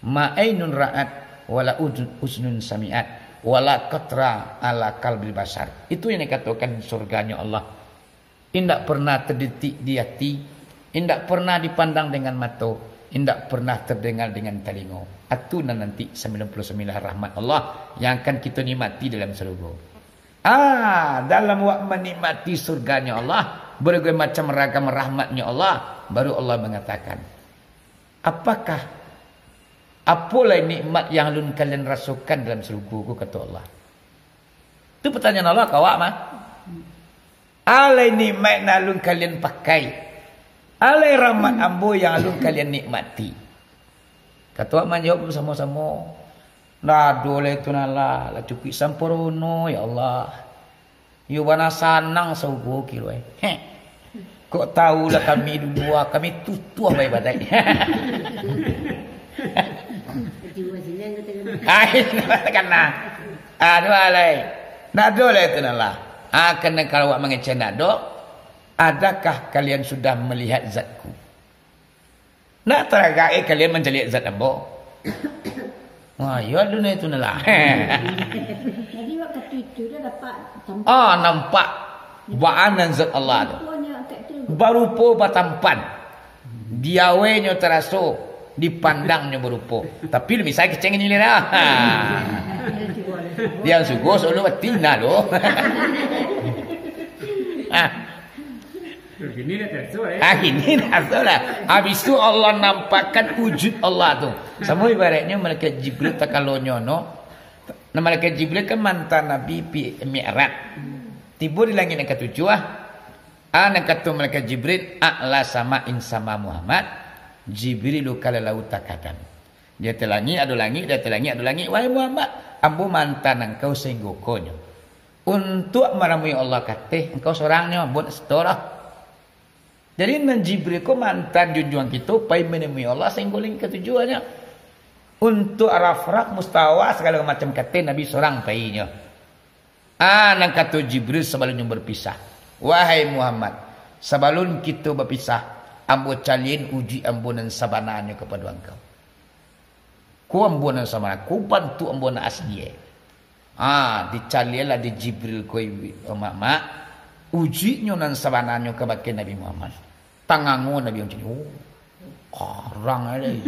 "Ma ainun ra'at, wala udhun-, uznun sami'at, wala qatra ala qalbil basar." Itu yang dikatakan surganya Allah. Indak pernah terdetik di hati, indak pernah dipandang dengan mato, indak pernah terdengar dengan talingo. Atu nan nanti sambilan puluah sambilan rahmat Allah yang akan kito nikmati dalam sarugo. Ah, dalam awak manikmati surganya Allah, berbagai macam ragam rahmatnya Allah, baru Allah mengatakan, "Apakah, apo lai nikmat yang alun kalian rasokan dalam sarugo ko?" kato Allah. Tu pertanyaan Allah ka awak mah. Alai nikmat nan alun kalian pakai? Alai rahmat Ambo yang alun kalian nikmati? Kato awak manjawab basamo-samo, "Ndak ado lai tu nan lah, lah cukuik sampurno, ya Allah. Iyo bana sanang sarugo kiro, eh. Heh. Kok tahu lah kami dulu, ah, kami tutuah bae badai." Ai, takana. Aduh, alai. Ndak ado lai tu, nah lah. Ah, kena kalau awak mangecek ndak ado, "Adakah kalian sudah melihat Zat-Ku?" Nak taragak, eh, kalian mancaliak Zat Ambo? Wah, iyo ado nah itu nah lah. Jadi, waktu itu dia dapat tampak. Ah, nampak baa nan Zat Allah tu. Rupanya angkat tu. Barupo batampan. Di awaknyo taraso, dipandangnyo barupo. Tapi bisa keceng ini lah. Yang sugo selalu batina lo. Ah. Kini dah terasa, eh? Ah, kini dah terasa lah. Habis tu Allah nampakkan wujud Allah tu. Samo ibaratnyo malaikat Jibril takalonyo no. Nah, malaikat Jibril kan mantan Nabi pi Mi'raj. Tibo di langik nan katujuah, ah. Ah, nan kato malaikat Jibril, "A'la sama'in sama Muhammad, Jibrilu kala lauta kadam." Di ateh langik ado langik, di ateh langik ado langik. "Wahai Muhammad, ambo mantan angkau sainggo konyo. Untuak manamui Allah kateh, angkau sorangnyo, ambo nak satolah." Jadi, nan Jibril ko mantan junjuang kito pai manamui Allah sainggo langik katujuahnyo. Untuak rafraf, mustawa, sagalo macam kateh Nabi sorang painyo. Ah, nan kato Jibril sabalunnyo bapisah, "Wahai Muhammad, sabalun kito bapisah, ambo caliakan ujuik ambo nan sabananyo kapado angkau." Ko ambo nan sabananyo, ko bantuak ambo nan asli, eh. Ah, dicaliakanlah di Jibril ko, ibu, mak-mak, ujuiknyo nan sabananyo kabake Nabi Muhammad. Tangango Nabi macam ni, oh, karang ai.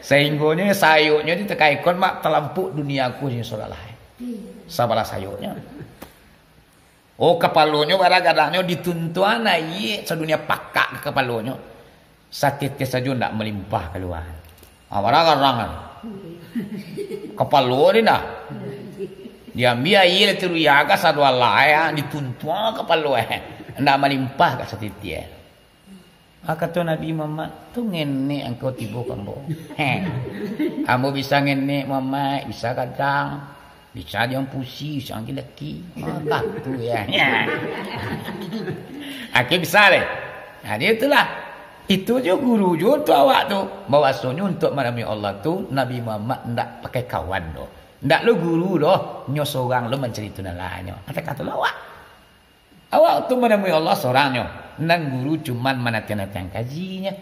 Sainggonyo sayoknyo tu takaikon mak talampuk dunia ko ni sabalah. Sabalah sayoknyo. Oh, kapalonyo bara gadangnyo dituntuan aia sadunia pakak ka kapalonyo. Satetes sajo ndak malimpah kalua. Ah, bara garang kan. Kapalo dia dah. Diambiak aia dari tiruya ka sadualah, eh, dituntuan kapalo, eh. Ndak malimpah ka satetes. Ah, kato Nabi Muhammad, "Tu ngenek angkau tibo ka ambo." Heh. "Ambo bisa ngenek, Muhammad, bisa gadang, bisa diampusi, bisa angkilaki." Ah, kato ya. Akhir bisa deh. Nah, dia itulah. Itu jo guru jo tu awak tu. Bahwasonyo untuak manamui Allah tu, Nabi Muhammad ndak pakai kawan doh. Ndak lo guru doh, nyo sorang lo mancari tu nan lahnyo. Kata-kata lo awak. Awak tu manamui Allah sorangnyo, nan guru cuman manatiang-natiang kajinyo.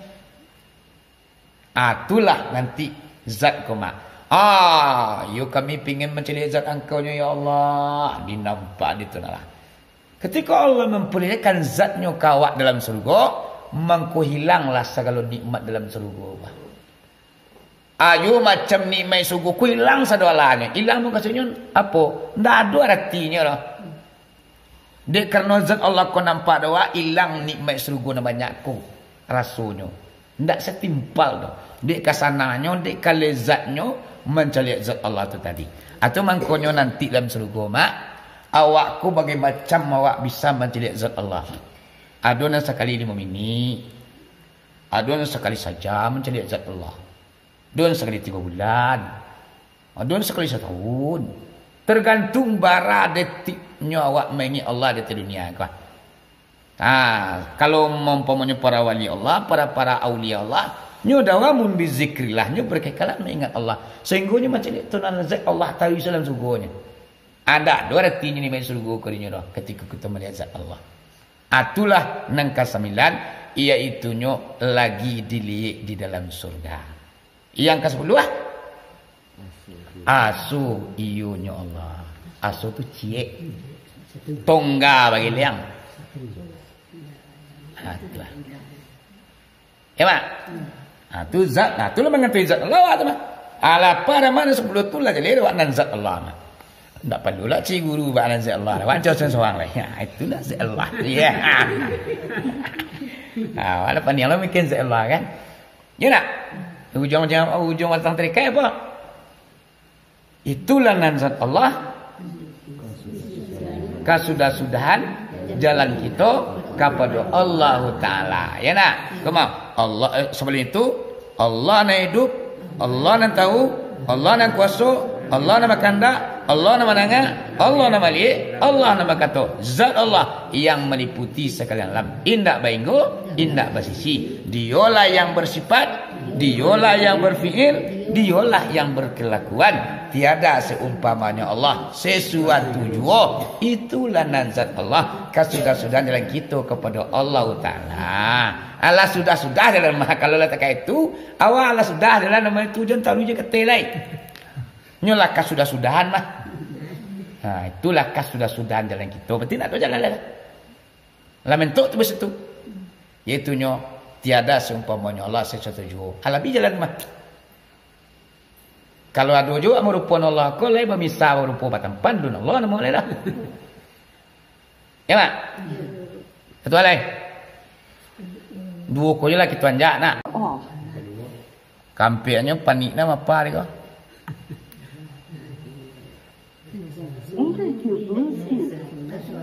Ah, itulah nanti zat ko mak. Ah, yo kami pingin mancaliak zat angkau nyo, ya Allah. Dinampak di tu lah. Ketika Allah memperlihatkan zatnyo ka awak dalam surga, mangko hilanglah sagalo nikmat dalam surga. Ayo macam nikmat surga ko ilang sadoalahnyo. Ilang mukasuiknyo apo? Ndak ado aratinyo doh. Dek karano zat Allah ko nampak doh, ilang nikmat surga nan banyak ko rasonyo. Ndak satimpal doh. Dek kasanangnyo, dek kalezatnyo mancaliak zat Allah tu tadi. Atau mangkonyo nanti dalam surga, mak, awak ko bagai macam awak bisa mancaliak zat Allah. Ado nan sakali limo minik, ado nan sakali sajam mancaliak zat Allah. Ado nan sakali tigo bulan, ado nan sakali satahun. Tergantung bara detiknyo awak maingek Allah di ateh dunia ko. Ha, kalau maumpamonyo para wali Allah, para-para aulia Allah, nyo dawamun bizikrillah, nyo berkekalan maingat Allah. Sahinggo nyo macam itu nan zat Allah tahu dalam surgonyo. Ada ado aratinyo di surgo ko dinyo doh, ketika kita melihat zat Allah. Itulah nan kasambilan, yaitunyo lagi diliek di dalam surga. Yang kasapuluah, aso iyonyo Allah. Aso tu ciek. Tongga bagi liang. Ha, itulah. Ya, Mak? Ha, tu zat. Nah, tu lah mangatai zat Allah tu, Mak. Alah, pada mana sepuluh tu lah jadi awak nan zat Allah, Mak. Ndak paralu lah cari guru bak nan zat Allah. Awak cari sorang-sorang lah. Ya, itulah zat Allah. Ya. Ha, awak lah pandai lah mikir zat Allah, kan? Ya nak? Ujung-ujung, ujung batang tarikai apa? Itulah nan zat Allah. Kasudah-sudahan jalan kito kapado Allahu Ta'ala. Ya nak? Kama? Allah, eh, sabalun itu, Allah nan iduik, Allah nan tahu, Allah nan kuaso, Allah nan bakandak, Allah nan mandanga, Allah nan maliek, Allah nan bakato. Zat Allah yang maliputi sakalian alam. Indak bainggo, indak basisi. Diyolah yang bersifat, Diyolah yang berfiil, Diyolah yang berkelakuan. Tiada seumpamanyo Allah, sesuatu juo. Itulah nan zat Allah. Kasudah-sudahan jalan kito kapado Allah Taala. Alah sudah-sudah jalan mah, kalau lah takah itu, awak alah sudah jalan, namo itu jan talu je kate lai. Nyo lah kasudah-sudahan mah. Nah, itulah kasudah-sudahan jalan kito. Berarti nak tu jalan lah. Lah mentok tu basitu. Yaitu nyo, tiada seumpamanyo Allah, sesuatu juo. Alah bi jalan mah. Kalau ado juo marupo Allah ko, lai bamisa marupo batampan dun Allah namo lai lah. Ya, Mak? Satu alai. Duo ko je lah kito anjak nak. Kampeknyo panik nah mapa dek ko.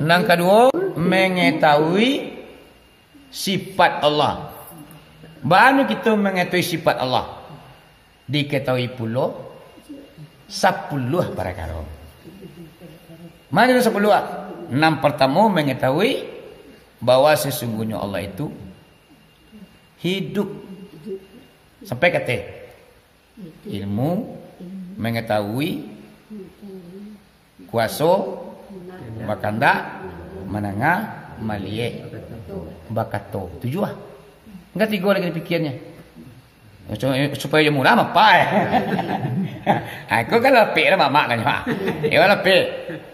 Nan kaduo, mengetahui sifat Allah. Baa kito mengetahui sifat Allah? Diketahui pulo sapuluah parakaro. Mano sapuluah? Nan partamo, mengetahui bahwa sesungguhnyo Allah itu hidup. Sampai kate ilmu, mengetahui, kuaso, bakandak, mandanga, maliek, bakato. Tujuah. Enggak tigo lagi dipikiannya. Supayo murah mah pai. Aku kan lapik lah mamak kan. Ya lapik.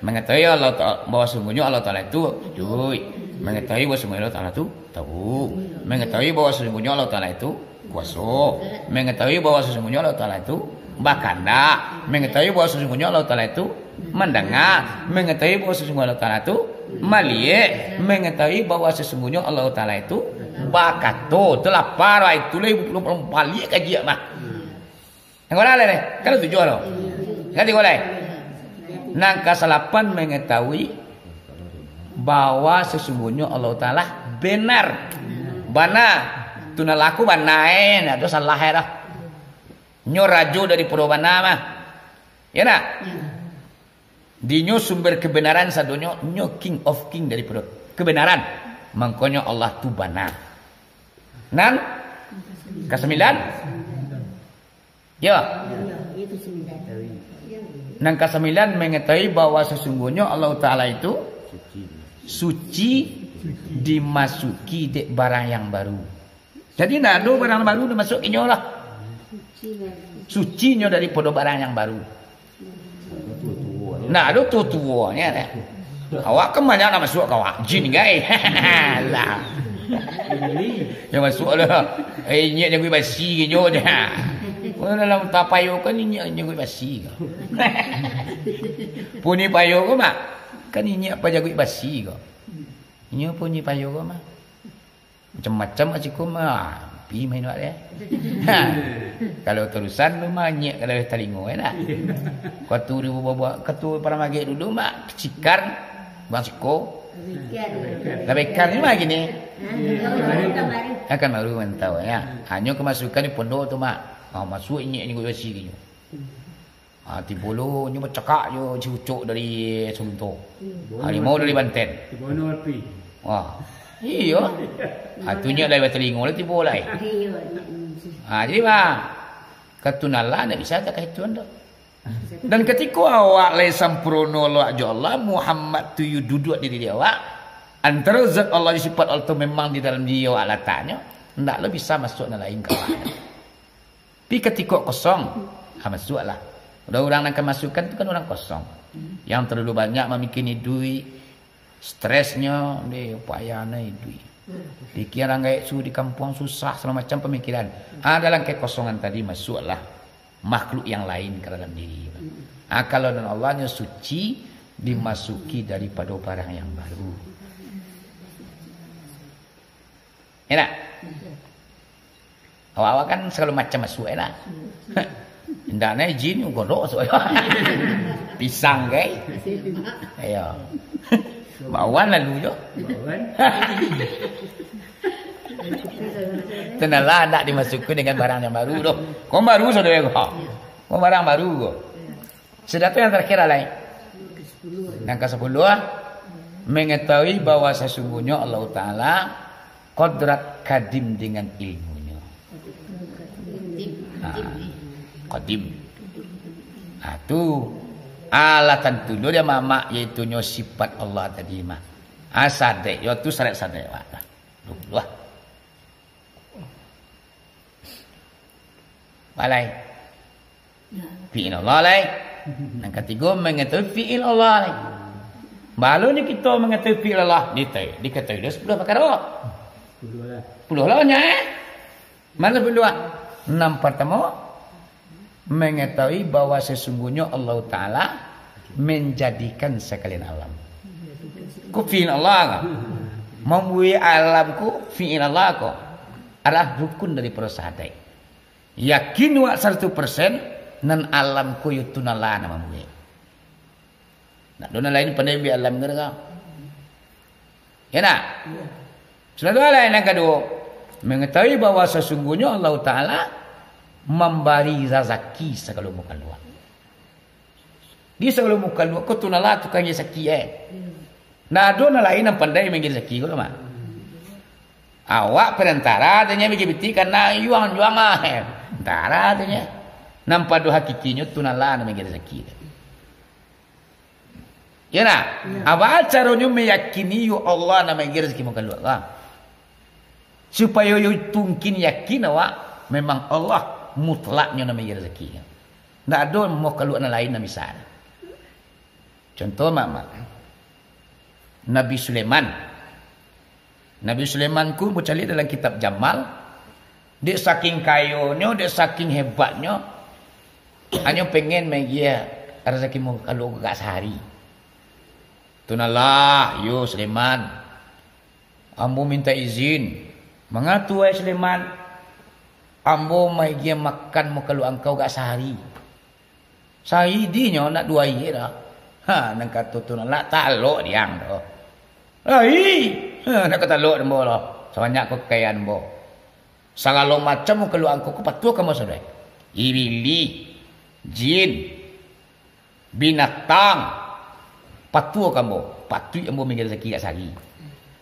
Mengetahui Allah Taala, bahwa sungguhnyo Allah Taala itu hidup. Mengetahui bahwa sungguhnyo Allah Taala itu tahu. Mengetahui bahwa sesungguhnyo Allah Taala itu kuaso. Mengetahui bahwa sesungguhnyo Allah Taala itu bakandak. Mengetahui bahwa sesungguhnyo Allah Taala itu mandanga. Mengetahui bahwa sesungguhnyo Allah Taala itu maliek. Mengetahui bahwa sesungguhnyo Allah Taala itu bakato. Telapar itu lah ibu puluh baliak kaji mah. Yang mana lai? Kalau tujuh lo. Kan tigo lai. Nan kasalapan mengetahui bahwa sesungguhnyo Allah Taala benar. Bana. Tu nan laku bana eh, ndak ado salah eh dah. Nyo rajo daripado bana mah. Ya nak? Dinyo sumber kebenaran sadonyo, nyo king of king daripado kebenaran. Mangkonyo Allah tu bana. Nan kasambilan. Yo. Nan kasambilan, mengetahui bahwa sesungguhnyo Allah Taala itu suci dimasuki dek barang yang baru. Jadi, ndak ado barang baru dimasukinyo lah. Sucinyo daripado barang yang baru. Nah, ado tuo-tuonyo deh. Awak kan banyak nak masuak ka awak. Jin gai. Lah. Yang masuak lah. Eh, inyiak jaguik basi ke nyo deh. Oh, dalam tapayo kan inyiak jaguik basi ke. Punyi payo ko, Mak. Kan inyiak pajaguik basi ko. Inyo punyi payo ko, Mak. Macam-macam kat siko mah, pi main awak deh. Ha. Kalau terusan tu mah nyek ka laweh talingo, ya dak? Katu di bawah, katu parang magek dulu mah, kecikar, bang siko. Labaikan ni mah gini. Akan baru mantau, ya. Hanyo kemasukan di pondok tu mah. Ah, masuk nyek ni gua sini. Ah, tibo lo nyo bacakak jo si Ucok dari Sunto. Harimau dari Banten. Wah. Iyo. Ah, tu nyo lai batalingo lah tibo lai. Ah, jadi mah, katunalah ndak bisa takah itu ando. Dan katiko awak lai sampurno lo jo Allah, Muhammad tu yo duduak di diri awak, antaro zat Allah jo sifat Allah tu memang di dalam diri awak lataknyo, ndak lo bisa masuak nan lain ka awak. Pi katiko kosong, ha, masuaklah. Udah urang nan ka masuakkan tu kan urang kosong. Yang terlalu banyak mamikian iduik, stresnyo, deh, payahno iduik. Pikiran gaek su di kampuang susah, segala macam pamikiran. Ha, dalam kekosongan tadi masuaklah makhluk yang lain ka dalam diri. Ha, kalau nan Allah nyo suci, dimasuki daripado barang yang baru. Enak? Awak-awak kan sagalo macam masuak, enak? Indak nai jin, godok masuak. Pisang, kai? Iyo. Bakwan lalu jo. Tanalah ndak dimasuki dengan barang yang baru doh. Kau baru sudah ya, kau. Kau barang baru kau. Sudah tu yang terakhir alai. Nan kasapuluah, mengetahui bahwa sesungguhnyo Allah Ta'ala kodrat kadim dengan ilmunyo. Ha, kadim. Ha, tu alatan tu dia mamak, yaitunyo sifat Allah tadi mah. Ha, sadek yo tu, sadek-sadek wak lah. Duh, duh. Balai. Fi'il Allah lai. Nan katigo, mengetahui fi'il Allah lai. Baru ni kito mengetahui fi'il Allah, diketahui, diketahui dia sepuluh perkara. Sepuluh lah nyo, eh. Mana sepuluh? Nan pertamo, mengetahui bahwa sesungguhnyo Allah Ta'ala menjadikan sekalian alam. Ko fi'il Allah ko. Mambuek alam ko, fi'il Allah ko adalah rukun dari perkara sadek. Yakin wak saratuih persen, nan alam ko yo tun Allah nan mambuek. Ndak ado nan lain pandai mambuek alam ko doh. Yo ndak? Sudah tu lah nan kaduo, mengetahui bahwa sesungguhnyo Allah Ta'ala mambari razaki sagalo makhluk. Di sagalo makhluk ko tun Allah tukang agi razaki, eh. Ndak ado nan lain nan pandai manggi razaki ko doh, mah. Awak perantara tu nyo, biji bitik kana yuang-yuang ah, eh. Perantara tu nyo. Nan pado hakikinyo tun Allah nan manggi razaki. Yo ndak? Yo. Apo caronyo meyakini yo Allah nan manggi razaki makhluk ko? Supayo yo mungkin yakin awak, memang Allah mutlaknyo nan manggi razaki. Ndak ado makhluk nan lain nan bisa. Contoh, Mak, Mak. Nabi Sulaiman. Nabi Sulaiman ko bacaliak dalam kitab Jamal, dek saking kayonyo, dek saking hebatnyo, hanyo pengen maagiah razaki makhluk agak sahari. Tun Allah, yo Sulaiman, ambo minta izin, mangatu wahai Sulaiman, ambo maagiah makan makhluk angkau agak sahari. Sahari dinyo nak duo ari doh. Ha, nan kato tun Allah, talok diang doh. Lai, ha, nak ka talok ambo lah. Sabanyak ko kakayaan ambo. Sagalo macam makhluk angkau ko patuah ka ambo sadai. Ibilih, jin, binatang, patuah ka ambo. Patuik ambo manggi razaki agak sahari.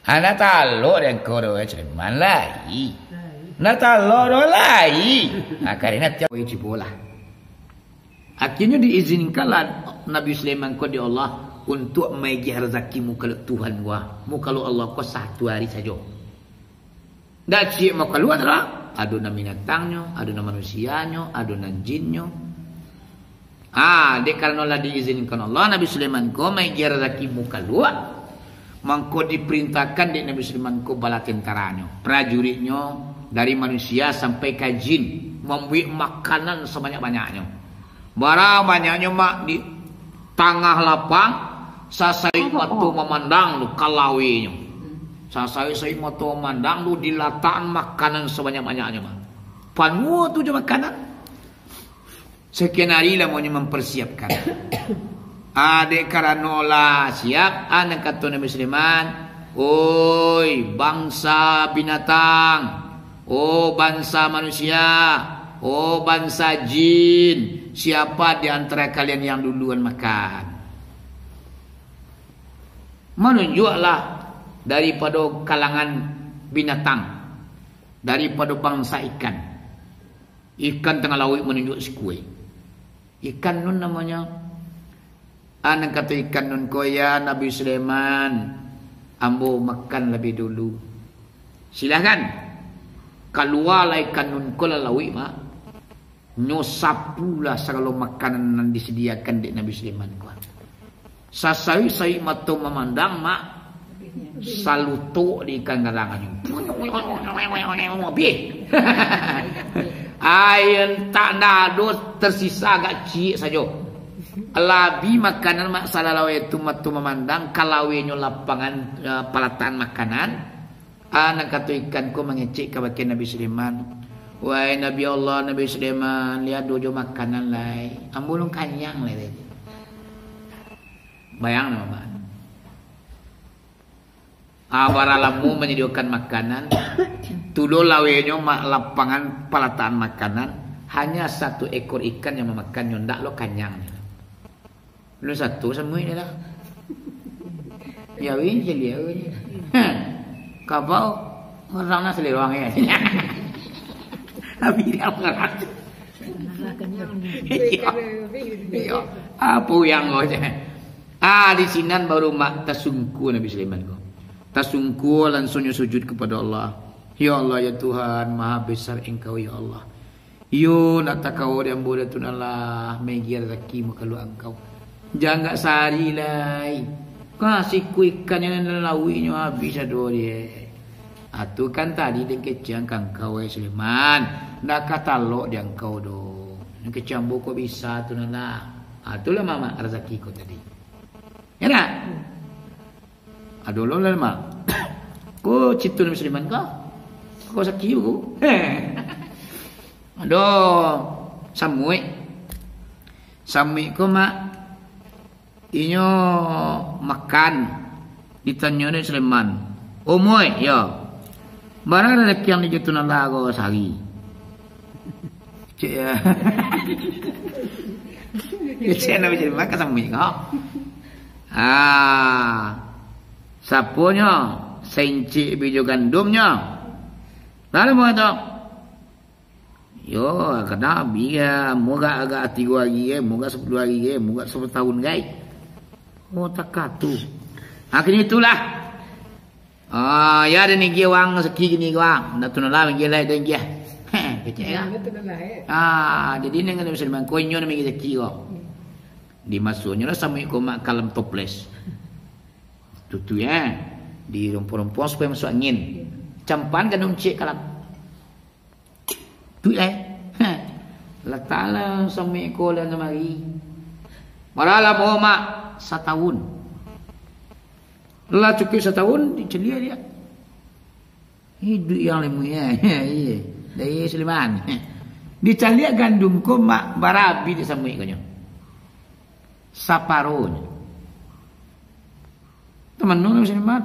Ha, nak talok dek angkau doh, eh, Sulaiman, lai. Nak talok doh, lai. Ha, karena tiap hari cubolah. Akhirnyo diizinkanlah Nabi Sulaiman ko dek Allah untuak maagiah razaki makhluk Tuhan ko, makhluk Allah ko satu ari sajo. Ndak ciek makhluk tu lah. Ado nan binatangnyo, ado nan manusianyo, ado nan jinnyo. Ah, dek karano lah diizinkan Allah, Nabi Sulaiman ko maagiah razaki makhluk, mangko diparintahkan dek Nabi Sulaiman ko bala tentananyo, prajuritnyo, dari manusia sampai ka jin, mambuek makanan sabanyak-banyaknyo. Bara banyaknyo, Mak, di tangah lapang, sasawik mato mamandang tu ka lawenyo. Sasawik-sawik mato mamandang tu dilatakan makanan sabanyak-banyaknyo, Mak. Panuah tu jo makanan. Sakian ari lamonyo mamparsiapkan. Ah, dek karano lah siap, ah, nan kato Nabi Sulaiman, "Oi, bangsa binatang, oh, bangsa manusia, oh, bangsa jin, siapa di antara kalian yang duluan makan?" Manunjuaklah daripado kalangan binatang, daripado bangsa ikan. Ikan tangah lauik manunjuak sikua. Ikan nun namonyo. Ah, nan kato ikan nun ko, "Ya Nabi Sulaiman, ambo makan labiah dulu." Silahkan. Kalualah ikan nun ko lah lauik, Mak. Nyo sapulah sagalo makanan nan disadiakan dek Nabi Sulaiman ko. Sasawik-sawik mato mamandang, Mak, salutok di ikan garang anyo. Abih. Aia tak ndak ado, tersisa agak ciek sajo. Labiah makanan, Mak, salalawai tu mato mamandang, ka lawenyo lapangan, eh, palatakan makanan. Ah, nan kato ikan ko mangecek kabake Nabi Sulaiman, "Wahai Nabi Allah, Nabi Sulaiman, lai ado jo makanan lai. Ambo alun kanyang lai tadi." Bayang ndak, Mak? Ah, bara lamo manyadiakan makanan, tu lo lawenyo, Mak, lapangan palatakan makanan, hanya satu ekor ikan yang mamakannyo, ndak lo kanyang. Alun sato samuik ni lah. Jawi, ciliak. Ha. Kabau, ngarang nasi lewang ya. Abi dia ngarang. Iya. Iya. Apa yang kau je? Ah, di sinan baru mak tasungkur Nabi Sulaiman ko. Tasungkur, langsungnyo sujud kepada Allah. Ya Allah, ya Tuhan, maha besar Engkau, ya Allah. Iyo, nak takawo di ambo dah tu nah lah, magi razaki mukaluak Angkau. Jan agak sahari lai. Ka sikua ikan nan dalam lauik nyo abih sado dia. Atu kan tadi den kecek ka Angkau, wahai Sulaiman. Ndak ka talok di Angkau doh. Den kecek ambo kok bisa tu nah lah. Atu lah mamak razaki ko tadi. Ya ndak? Ado lo lah, Mak. Ko cito Nabi Sulaiman ko? Ko saki ko? Ado samuik. Samuik ko, Mak, inyo makan. Ditanyo Nabi Sulaiman, "Omuik, yo. Bara razaki nan dijuo tu nah lah ko sahari?" Cek ya. Cek Nabi Sulaiman ka samuik ko. Ah. Saponyo? Saincik bijo gandumnyo. Lalu mangatokan, "Yo, kadang abih ya, mugak agak tigo hari ya, mugak sapuluah hari ya, mugak sapuluah tahun gai." Oh, takah tu. Akhirnyo itulah. Ah, ya, ado nan agiah wang saki kini ko, ah. Ndak tu nah lah, agiah lai, ado agiah. Heh, kecek ya. Ah, jadi nan Nabi Sulaiman ko, inyo nan agiah saki ko. Dimasuknyo lah samuik ko mak ka dalam toples. Tutuik, eh. Dirompoh-rompoh supayo masuak angin. Campakkan gandum ciek ka dalam. Tuik, eh. Heh. Lataklah samuik ko dalam lamari. Bara lamo, Mak? Satahun. Lah cukuik satahun, dicaliak dia. Iduik yang lamo, ya. Iya. Dari Sulaiman. Dicaliak gandum ko, Mak, bara abih dek samuik ko nyo. Saparonyo. Tamanun Nabi Sulaiman.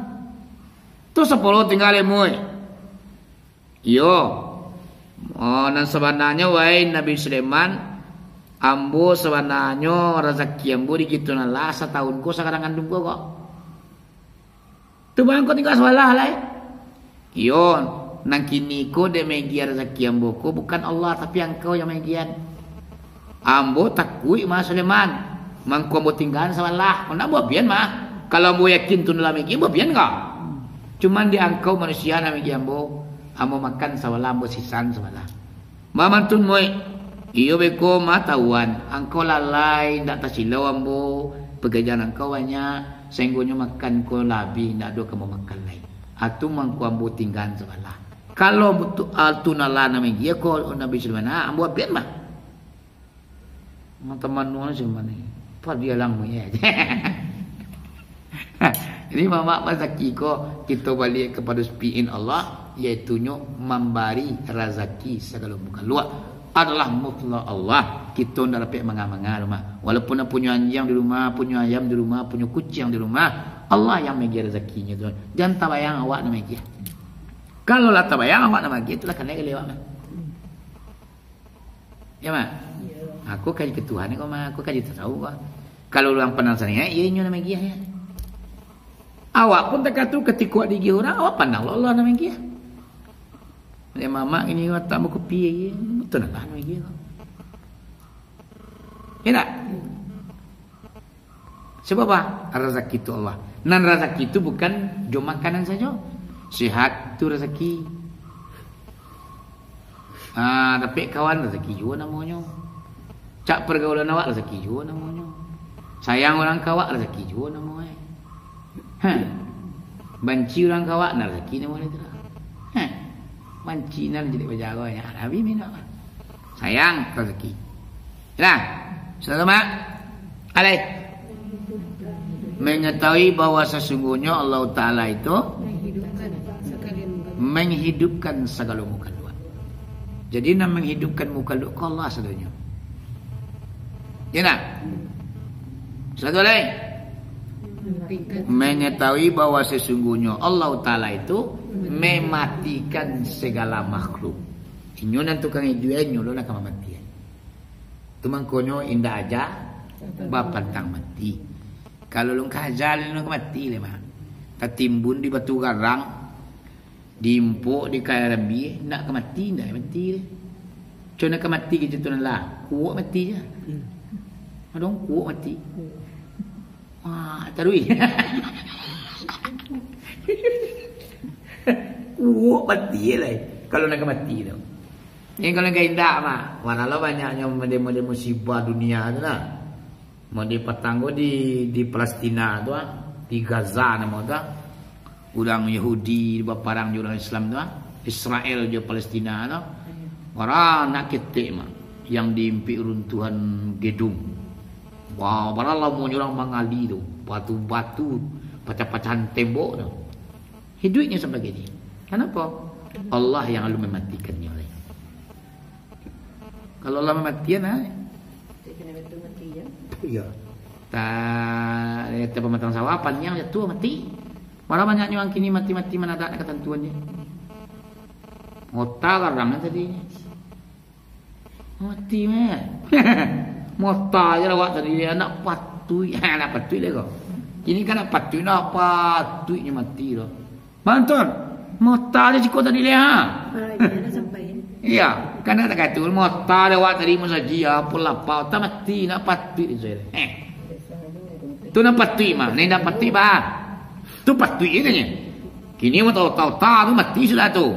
Tu saparo tingga lai, Muik. Iyo. Oh, nan sabananyo, wahai Nabi Sulaiman, ambo sabananyo razaki ambo di kito nan lah satahun ko sakarang gandum ko, ko. Tu bang ko tingga sabalah lai. Iyo, nan kini ko dek magiah razaki ambo ko bukan Allah, tapi angkau yang magiahan. Ambo takuik mah Sulaiman, mangko ambo tinggaan sabalah. Kok ndak ambo abian mah. Kalau ambo yakin tu lah magiah, ambo abian ko. Cuman dek angkau manusia nan magiah ambo, ambo makan sabalah, ambo sisan sabalah. Mamantun, Muik. Iyo beko mah tahuan, angkau lalai, indak tasilau ambo, pekerjaan angkau banyak, sainggonyo makan ko labiah, indak ado ka ambo makan lai. Atu mangko ambo tinggaan sabalah. Kalau butu-, atu nan lah nan magiah ko Nabi Sulaiman, ah, ambo abian mah. Mata manuang Sulaiman ni. Padialang Muik. Jadi, mamak bazaki ko, kito baliak kapado spiin Allah, yaitunyo mambari razaki sagalo mukhaluak adalah mutlak Allah. Kito ndak dapek manga-manga rumah. Walaupun nak punyo anjiang di rumah, punyo ayam di rumah, punyo kuciang di rumah, Allah yang magiah razakinyo tu. Jan tabayang awak nan magiah. Kalau lah tabayang awak nan magiah, itulah kanai gali awak mah. Ya, Mak? Aku kaji ka Tuhan ko, Mak. Aku kaji tasawuf ko. Kalau urang pandang sangaik, ya inyo nan magiah, ya. Awak pun takatu katiko digiah urang, awak pandang lo Allah nan magiah. Ya, mamak ini watak bakopi, ya. Betul lah nan magiah ko. Ya ndak? Sabab apa? Razaki tu Allah. Nan razaki tu bukan jo makanan sajo. Sehat tu razaki. Ah, dapek kawan, razaki juo namonyo. Cak pergaulan awak, razaki juo namonyo. Sayang urang ka awak, razaki juo namonyo. Ha. Banci urang ka awak, nan razaki namonyo tu lah. Ha. Banci nan jadi bajaro, ya, Nabi minum. Sayang, razaki. Nah, sudah, Mak? Alai. Mengetahui bahwa sesungguhnya Allah Ta'ala itu menghidupkan segala mukhaluak. Jadi, nan menghidupkan mukhaluak ko Allah sadonyo. Ya, nak? Satu lagi. Mengetahui bahwa sesungguhnya Allah Ta'ala itu mematikan segala makhluk. Inyo nan tukang iduik, inyo lo nan ka mamatian. Tu mangkonyo indak aja bapantang mati. Kalau lun ka aja, lun ka mati le mah. Tatimbun di batu garang, diimpok di karambi, nak ka mati, ndak mati. Cuma nak ka mati kito tu lah, kuok mati je. Adong kuok mati. Wah, taruih. Kuok mati lah. Kalau nak ka mati tu. Yang kalau ka indak mah, wah, lah banyaknyo model-model musibah dunia tu lah. Mau di patang ko di, di Palestina tu ah, di Gaza namo tu ah. Urang Yahudi baparang jo urang Islam tu ah, Israel jo Palestina tu. Urang nak ketek mah, yang diimpik runtuhan gedung. Wah, barang lamonyo urang mangali tu, batu-batu, pacah-pacahan tembok tu. Hiduiknyo sampai kini. Kenapa? Allah yang lalu mematikannyo lai. Kalau lah mamatian, ha? Iyo. Ta, ta pamatang sawah, paniang jatuah, mati. Malah banyaknyo urang kini mati-mati manadak nak katantuannyo. Mota garang tadi. Mati mah. Mota je lah awak tadi, anak patuik. Ha, anak patuik lah ko. Kini kan anak patuik, nak patuiknyo mati tu. Mantun. Mota je ciko tadi leh, ha. Ah, iyo, dah sampai. Iyo, kan nak kata, mota je awak tadi musajik, apo lapau, ta mati, nak patuik je. Eh. Tu nak patuik mah, ni nak patuik bah. Tu patuik je nyo. Kini mah tau-tau tu mati sudah tu.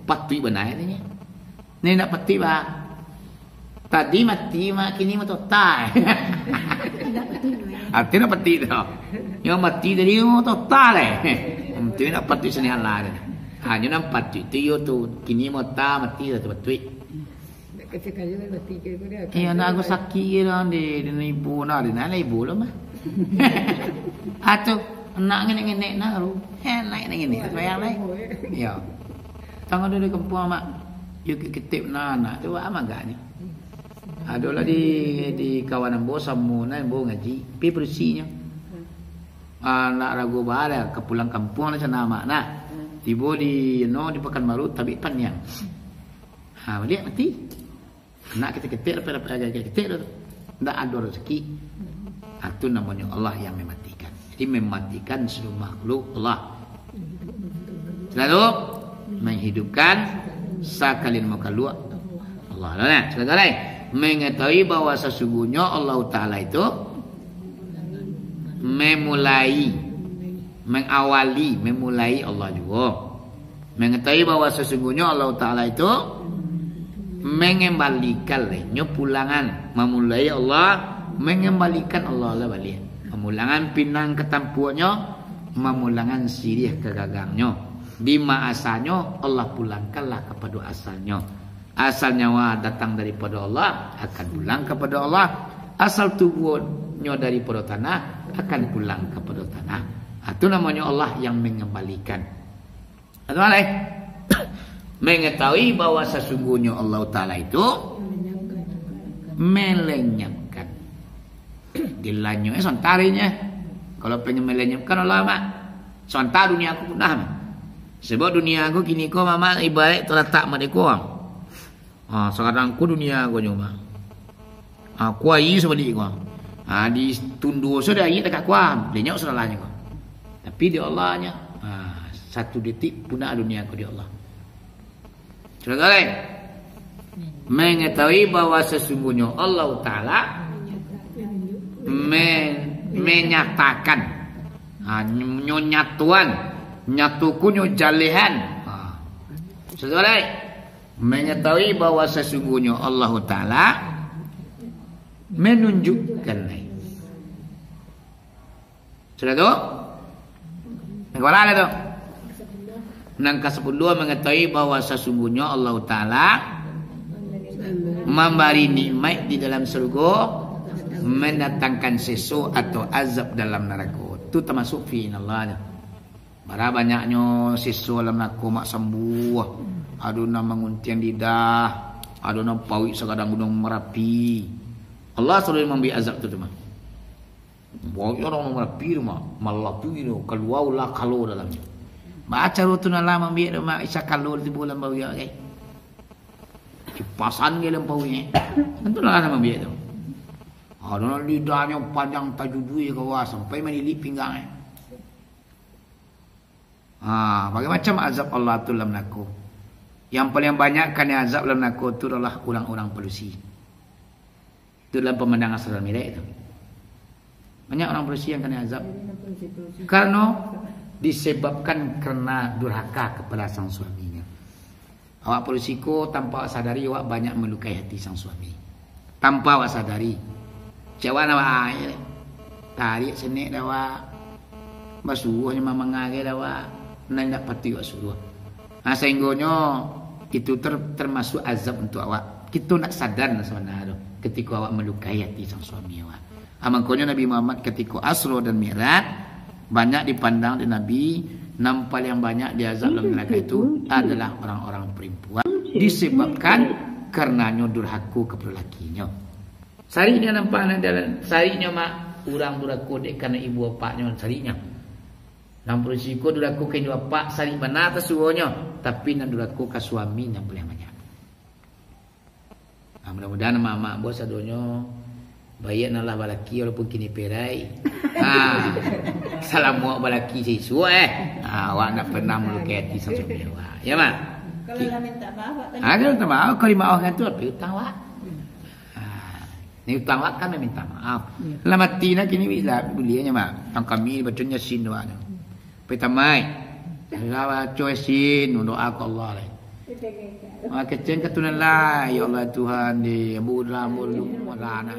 Patuik bana je nyo. Ni nak patuik bah. Tadi mati mah, kini mah total. Arti nak patuik tu. Yang mati tadi mah total eh. Mati nak patuik sini Allah tu. Ha, nyo nak patuik tu iyo tu. Kini mah total mati lah tu patuik. Iyo, nak aku sakik je lah di, di ibu nah, di mana ibu lah mah. Ah tu, nak ngenek-ngenek nah tu. Eh, naik ngenek-ngenek, sembahyang naik. Iyo. Tangah tu di kampuang mak. Yo ketek nah, anak tu, ah, magak ni. Adolah di, di kawan ambo samo nah, ambo ngaji. Pi beresinyo. Ah, nak ragu bah, ka pulang kampuang lah sana mak nak. Tibo di, no, di Pakanbaru, tabik paniang. Ha, baliak mati. Nak ketek-ketek, dapat-dapat ketek tu. Ndak ado rezeki. Ha, tu namonyo Allah yang mematikan. Jadi mematikan seluruh makhluk Allah. Selalu menghidupkan sakalian makhluk Allah. Nah, saudara, mengetahui bahwa sesungguhnya Allah Taala itu memulai, mengawali, memulai Allah juga. Mengetahui bahwa sesungguhnya Allah Taala itu mengembalikan lainyo pulangan, memulai Allah, mengembalikan Allah lah baliak. Memulangan pinang ka tampuaknyo, memulangan siriah ka gagangnyo. Di ma asalnyo, Allah pulangkanlah kapado asalnyo. Asal nyawa datang daripado Allah, akan pulang kapado Allah. Asal tubuhnyo daripado tanah, akan pulang kapado tanah. Ha, tu namonyo Allah yang mengembalikan. Atau lain, mengetahui bahwa sesungguhnya Allah Taala itu melenyapkan. Dilanyok, eh, sontarinyo. Kalau pengen melenyapkan Allah, mak, sontar dunia ko punah, mak. Sebab dunia ko kini ko, mak, ibarat talatak merdeka. Ha, sakadang ko dunia ko nyo, mak. Ha, kuai sabalik ko. Ha, ditundo sudah ayat dekat kuah, lenyok salalahnyo ko. Tapi di Allah nyo, ha, satu detik punah dunia ko di Allah. Saudara, mengetahui bahwa sesungguhnya Allah Taala me-, menyatakan, ha, nyo nyatuan, nyatukunyo jalehan. Ha. Saudara, mengetahui bahwa sesungguhnya Allah Taala menunjukkan. Sudah tu? Nang kepala tu. Nang kasapuluah, mengetahui bahwa sesungguhnya Allah Taala memberi nikmat di dalam surga, mendatangkan seso atau azab dalam neraka. Tu termasuk fi'il Allah tu. Bara banyaknyo seso dalam neraka mak sambuah. Ado nan manguntiang lidah, ado nan pauik sakadang Gunung Marapi. Allah selalu memberi azab tu, tu mah. Bauiknyo urang Marapi tu mah, malapui tu, kalua ulah kalo dalamnyo. Baa caro tu nan lah mambiak tu mah, isa kalo tibo dalam bauik, gai? Kipasan gai dalam pauiknyo. Kan tu nan lah mambiak tu. Ado nan lidahnyo panjang tajudui ka bawah sampai manilik pinggang, eh. Ha, bagai macam azab Allah tu dalam narako. Yang paling banyak kanai azab dalam narako tu adalah urang-urang padusi. Itu dalam Pemandangan Asrul Mi'raj tu. Banyak urang padusi yang kanai azab. Karano disebabkan karena durhaka kepada sang suaminyo. Awak padusi ko tanpa awak sadari, awak banyak melukai hati sang suami. Tanpa awak sadari. Cak awak nak baai, tariak senek dah awak. Basuruah nyo mamangagai dah awak. Nan indak patuik awak suruah. Nah, sahinggonyo itu ter-, termasuk azab untuk awak. Kito ndak sadar sabananyo tu, ketiko awak melukai hati sang suami awak. Ah, mangkonyo Nabi Muhammad ketiko Asro dan Mi'raj, banyak dipandang di Nabi, nan paliang banyak diazab dalam neraka itu adalah orang-orang perempuan, disebabkan karenanyo durhako kepada lakinyo. Sariknyo nampak nan dalam, sariknyo mak, urang durako dek karano ibu bapaknyo, sariknyo. Nan padusi ko durako ka ibu bapak, sarik bana tasuonyo, tapi nan durako ka suami nan paliang banyak. Ha, mudah-mudahan amak-amak ambo sadonyo, baiak nan lah balaki walaupun kini perai. Ha, salamo awak balaki saisuak, eh. Ha, awak ndak pernah malukai ati sang suami awak. Ya, Mak? Kalau lah minta maaf, Pak, kan? Ha, kalau minta maaf, kalau dimaafkan tu, apa utang awak? Ha, ni utang awak kan minta maaf. Ya. Lah mati nak kini, lah, buliahnyo, Mak. Tang kami baca Yasin tu, Mak. Pai tamai. Lah baca Yasin, doa ka Allah lai. Ah, kecen ka tu nan lai, ya Allah Tuhan, di ambo lah, ambo lah, ambo lah, nah.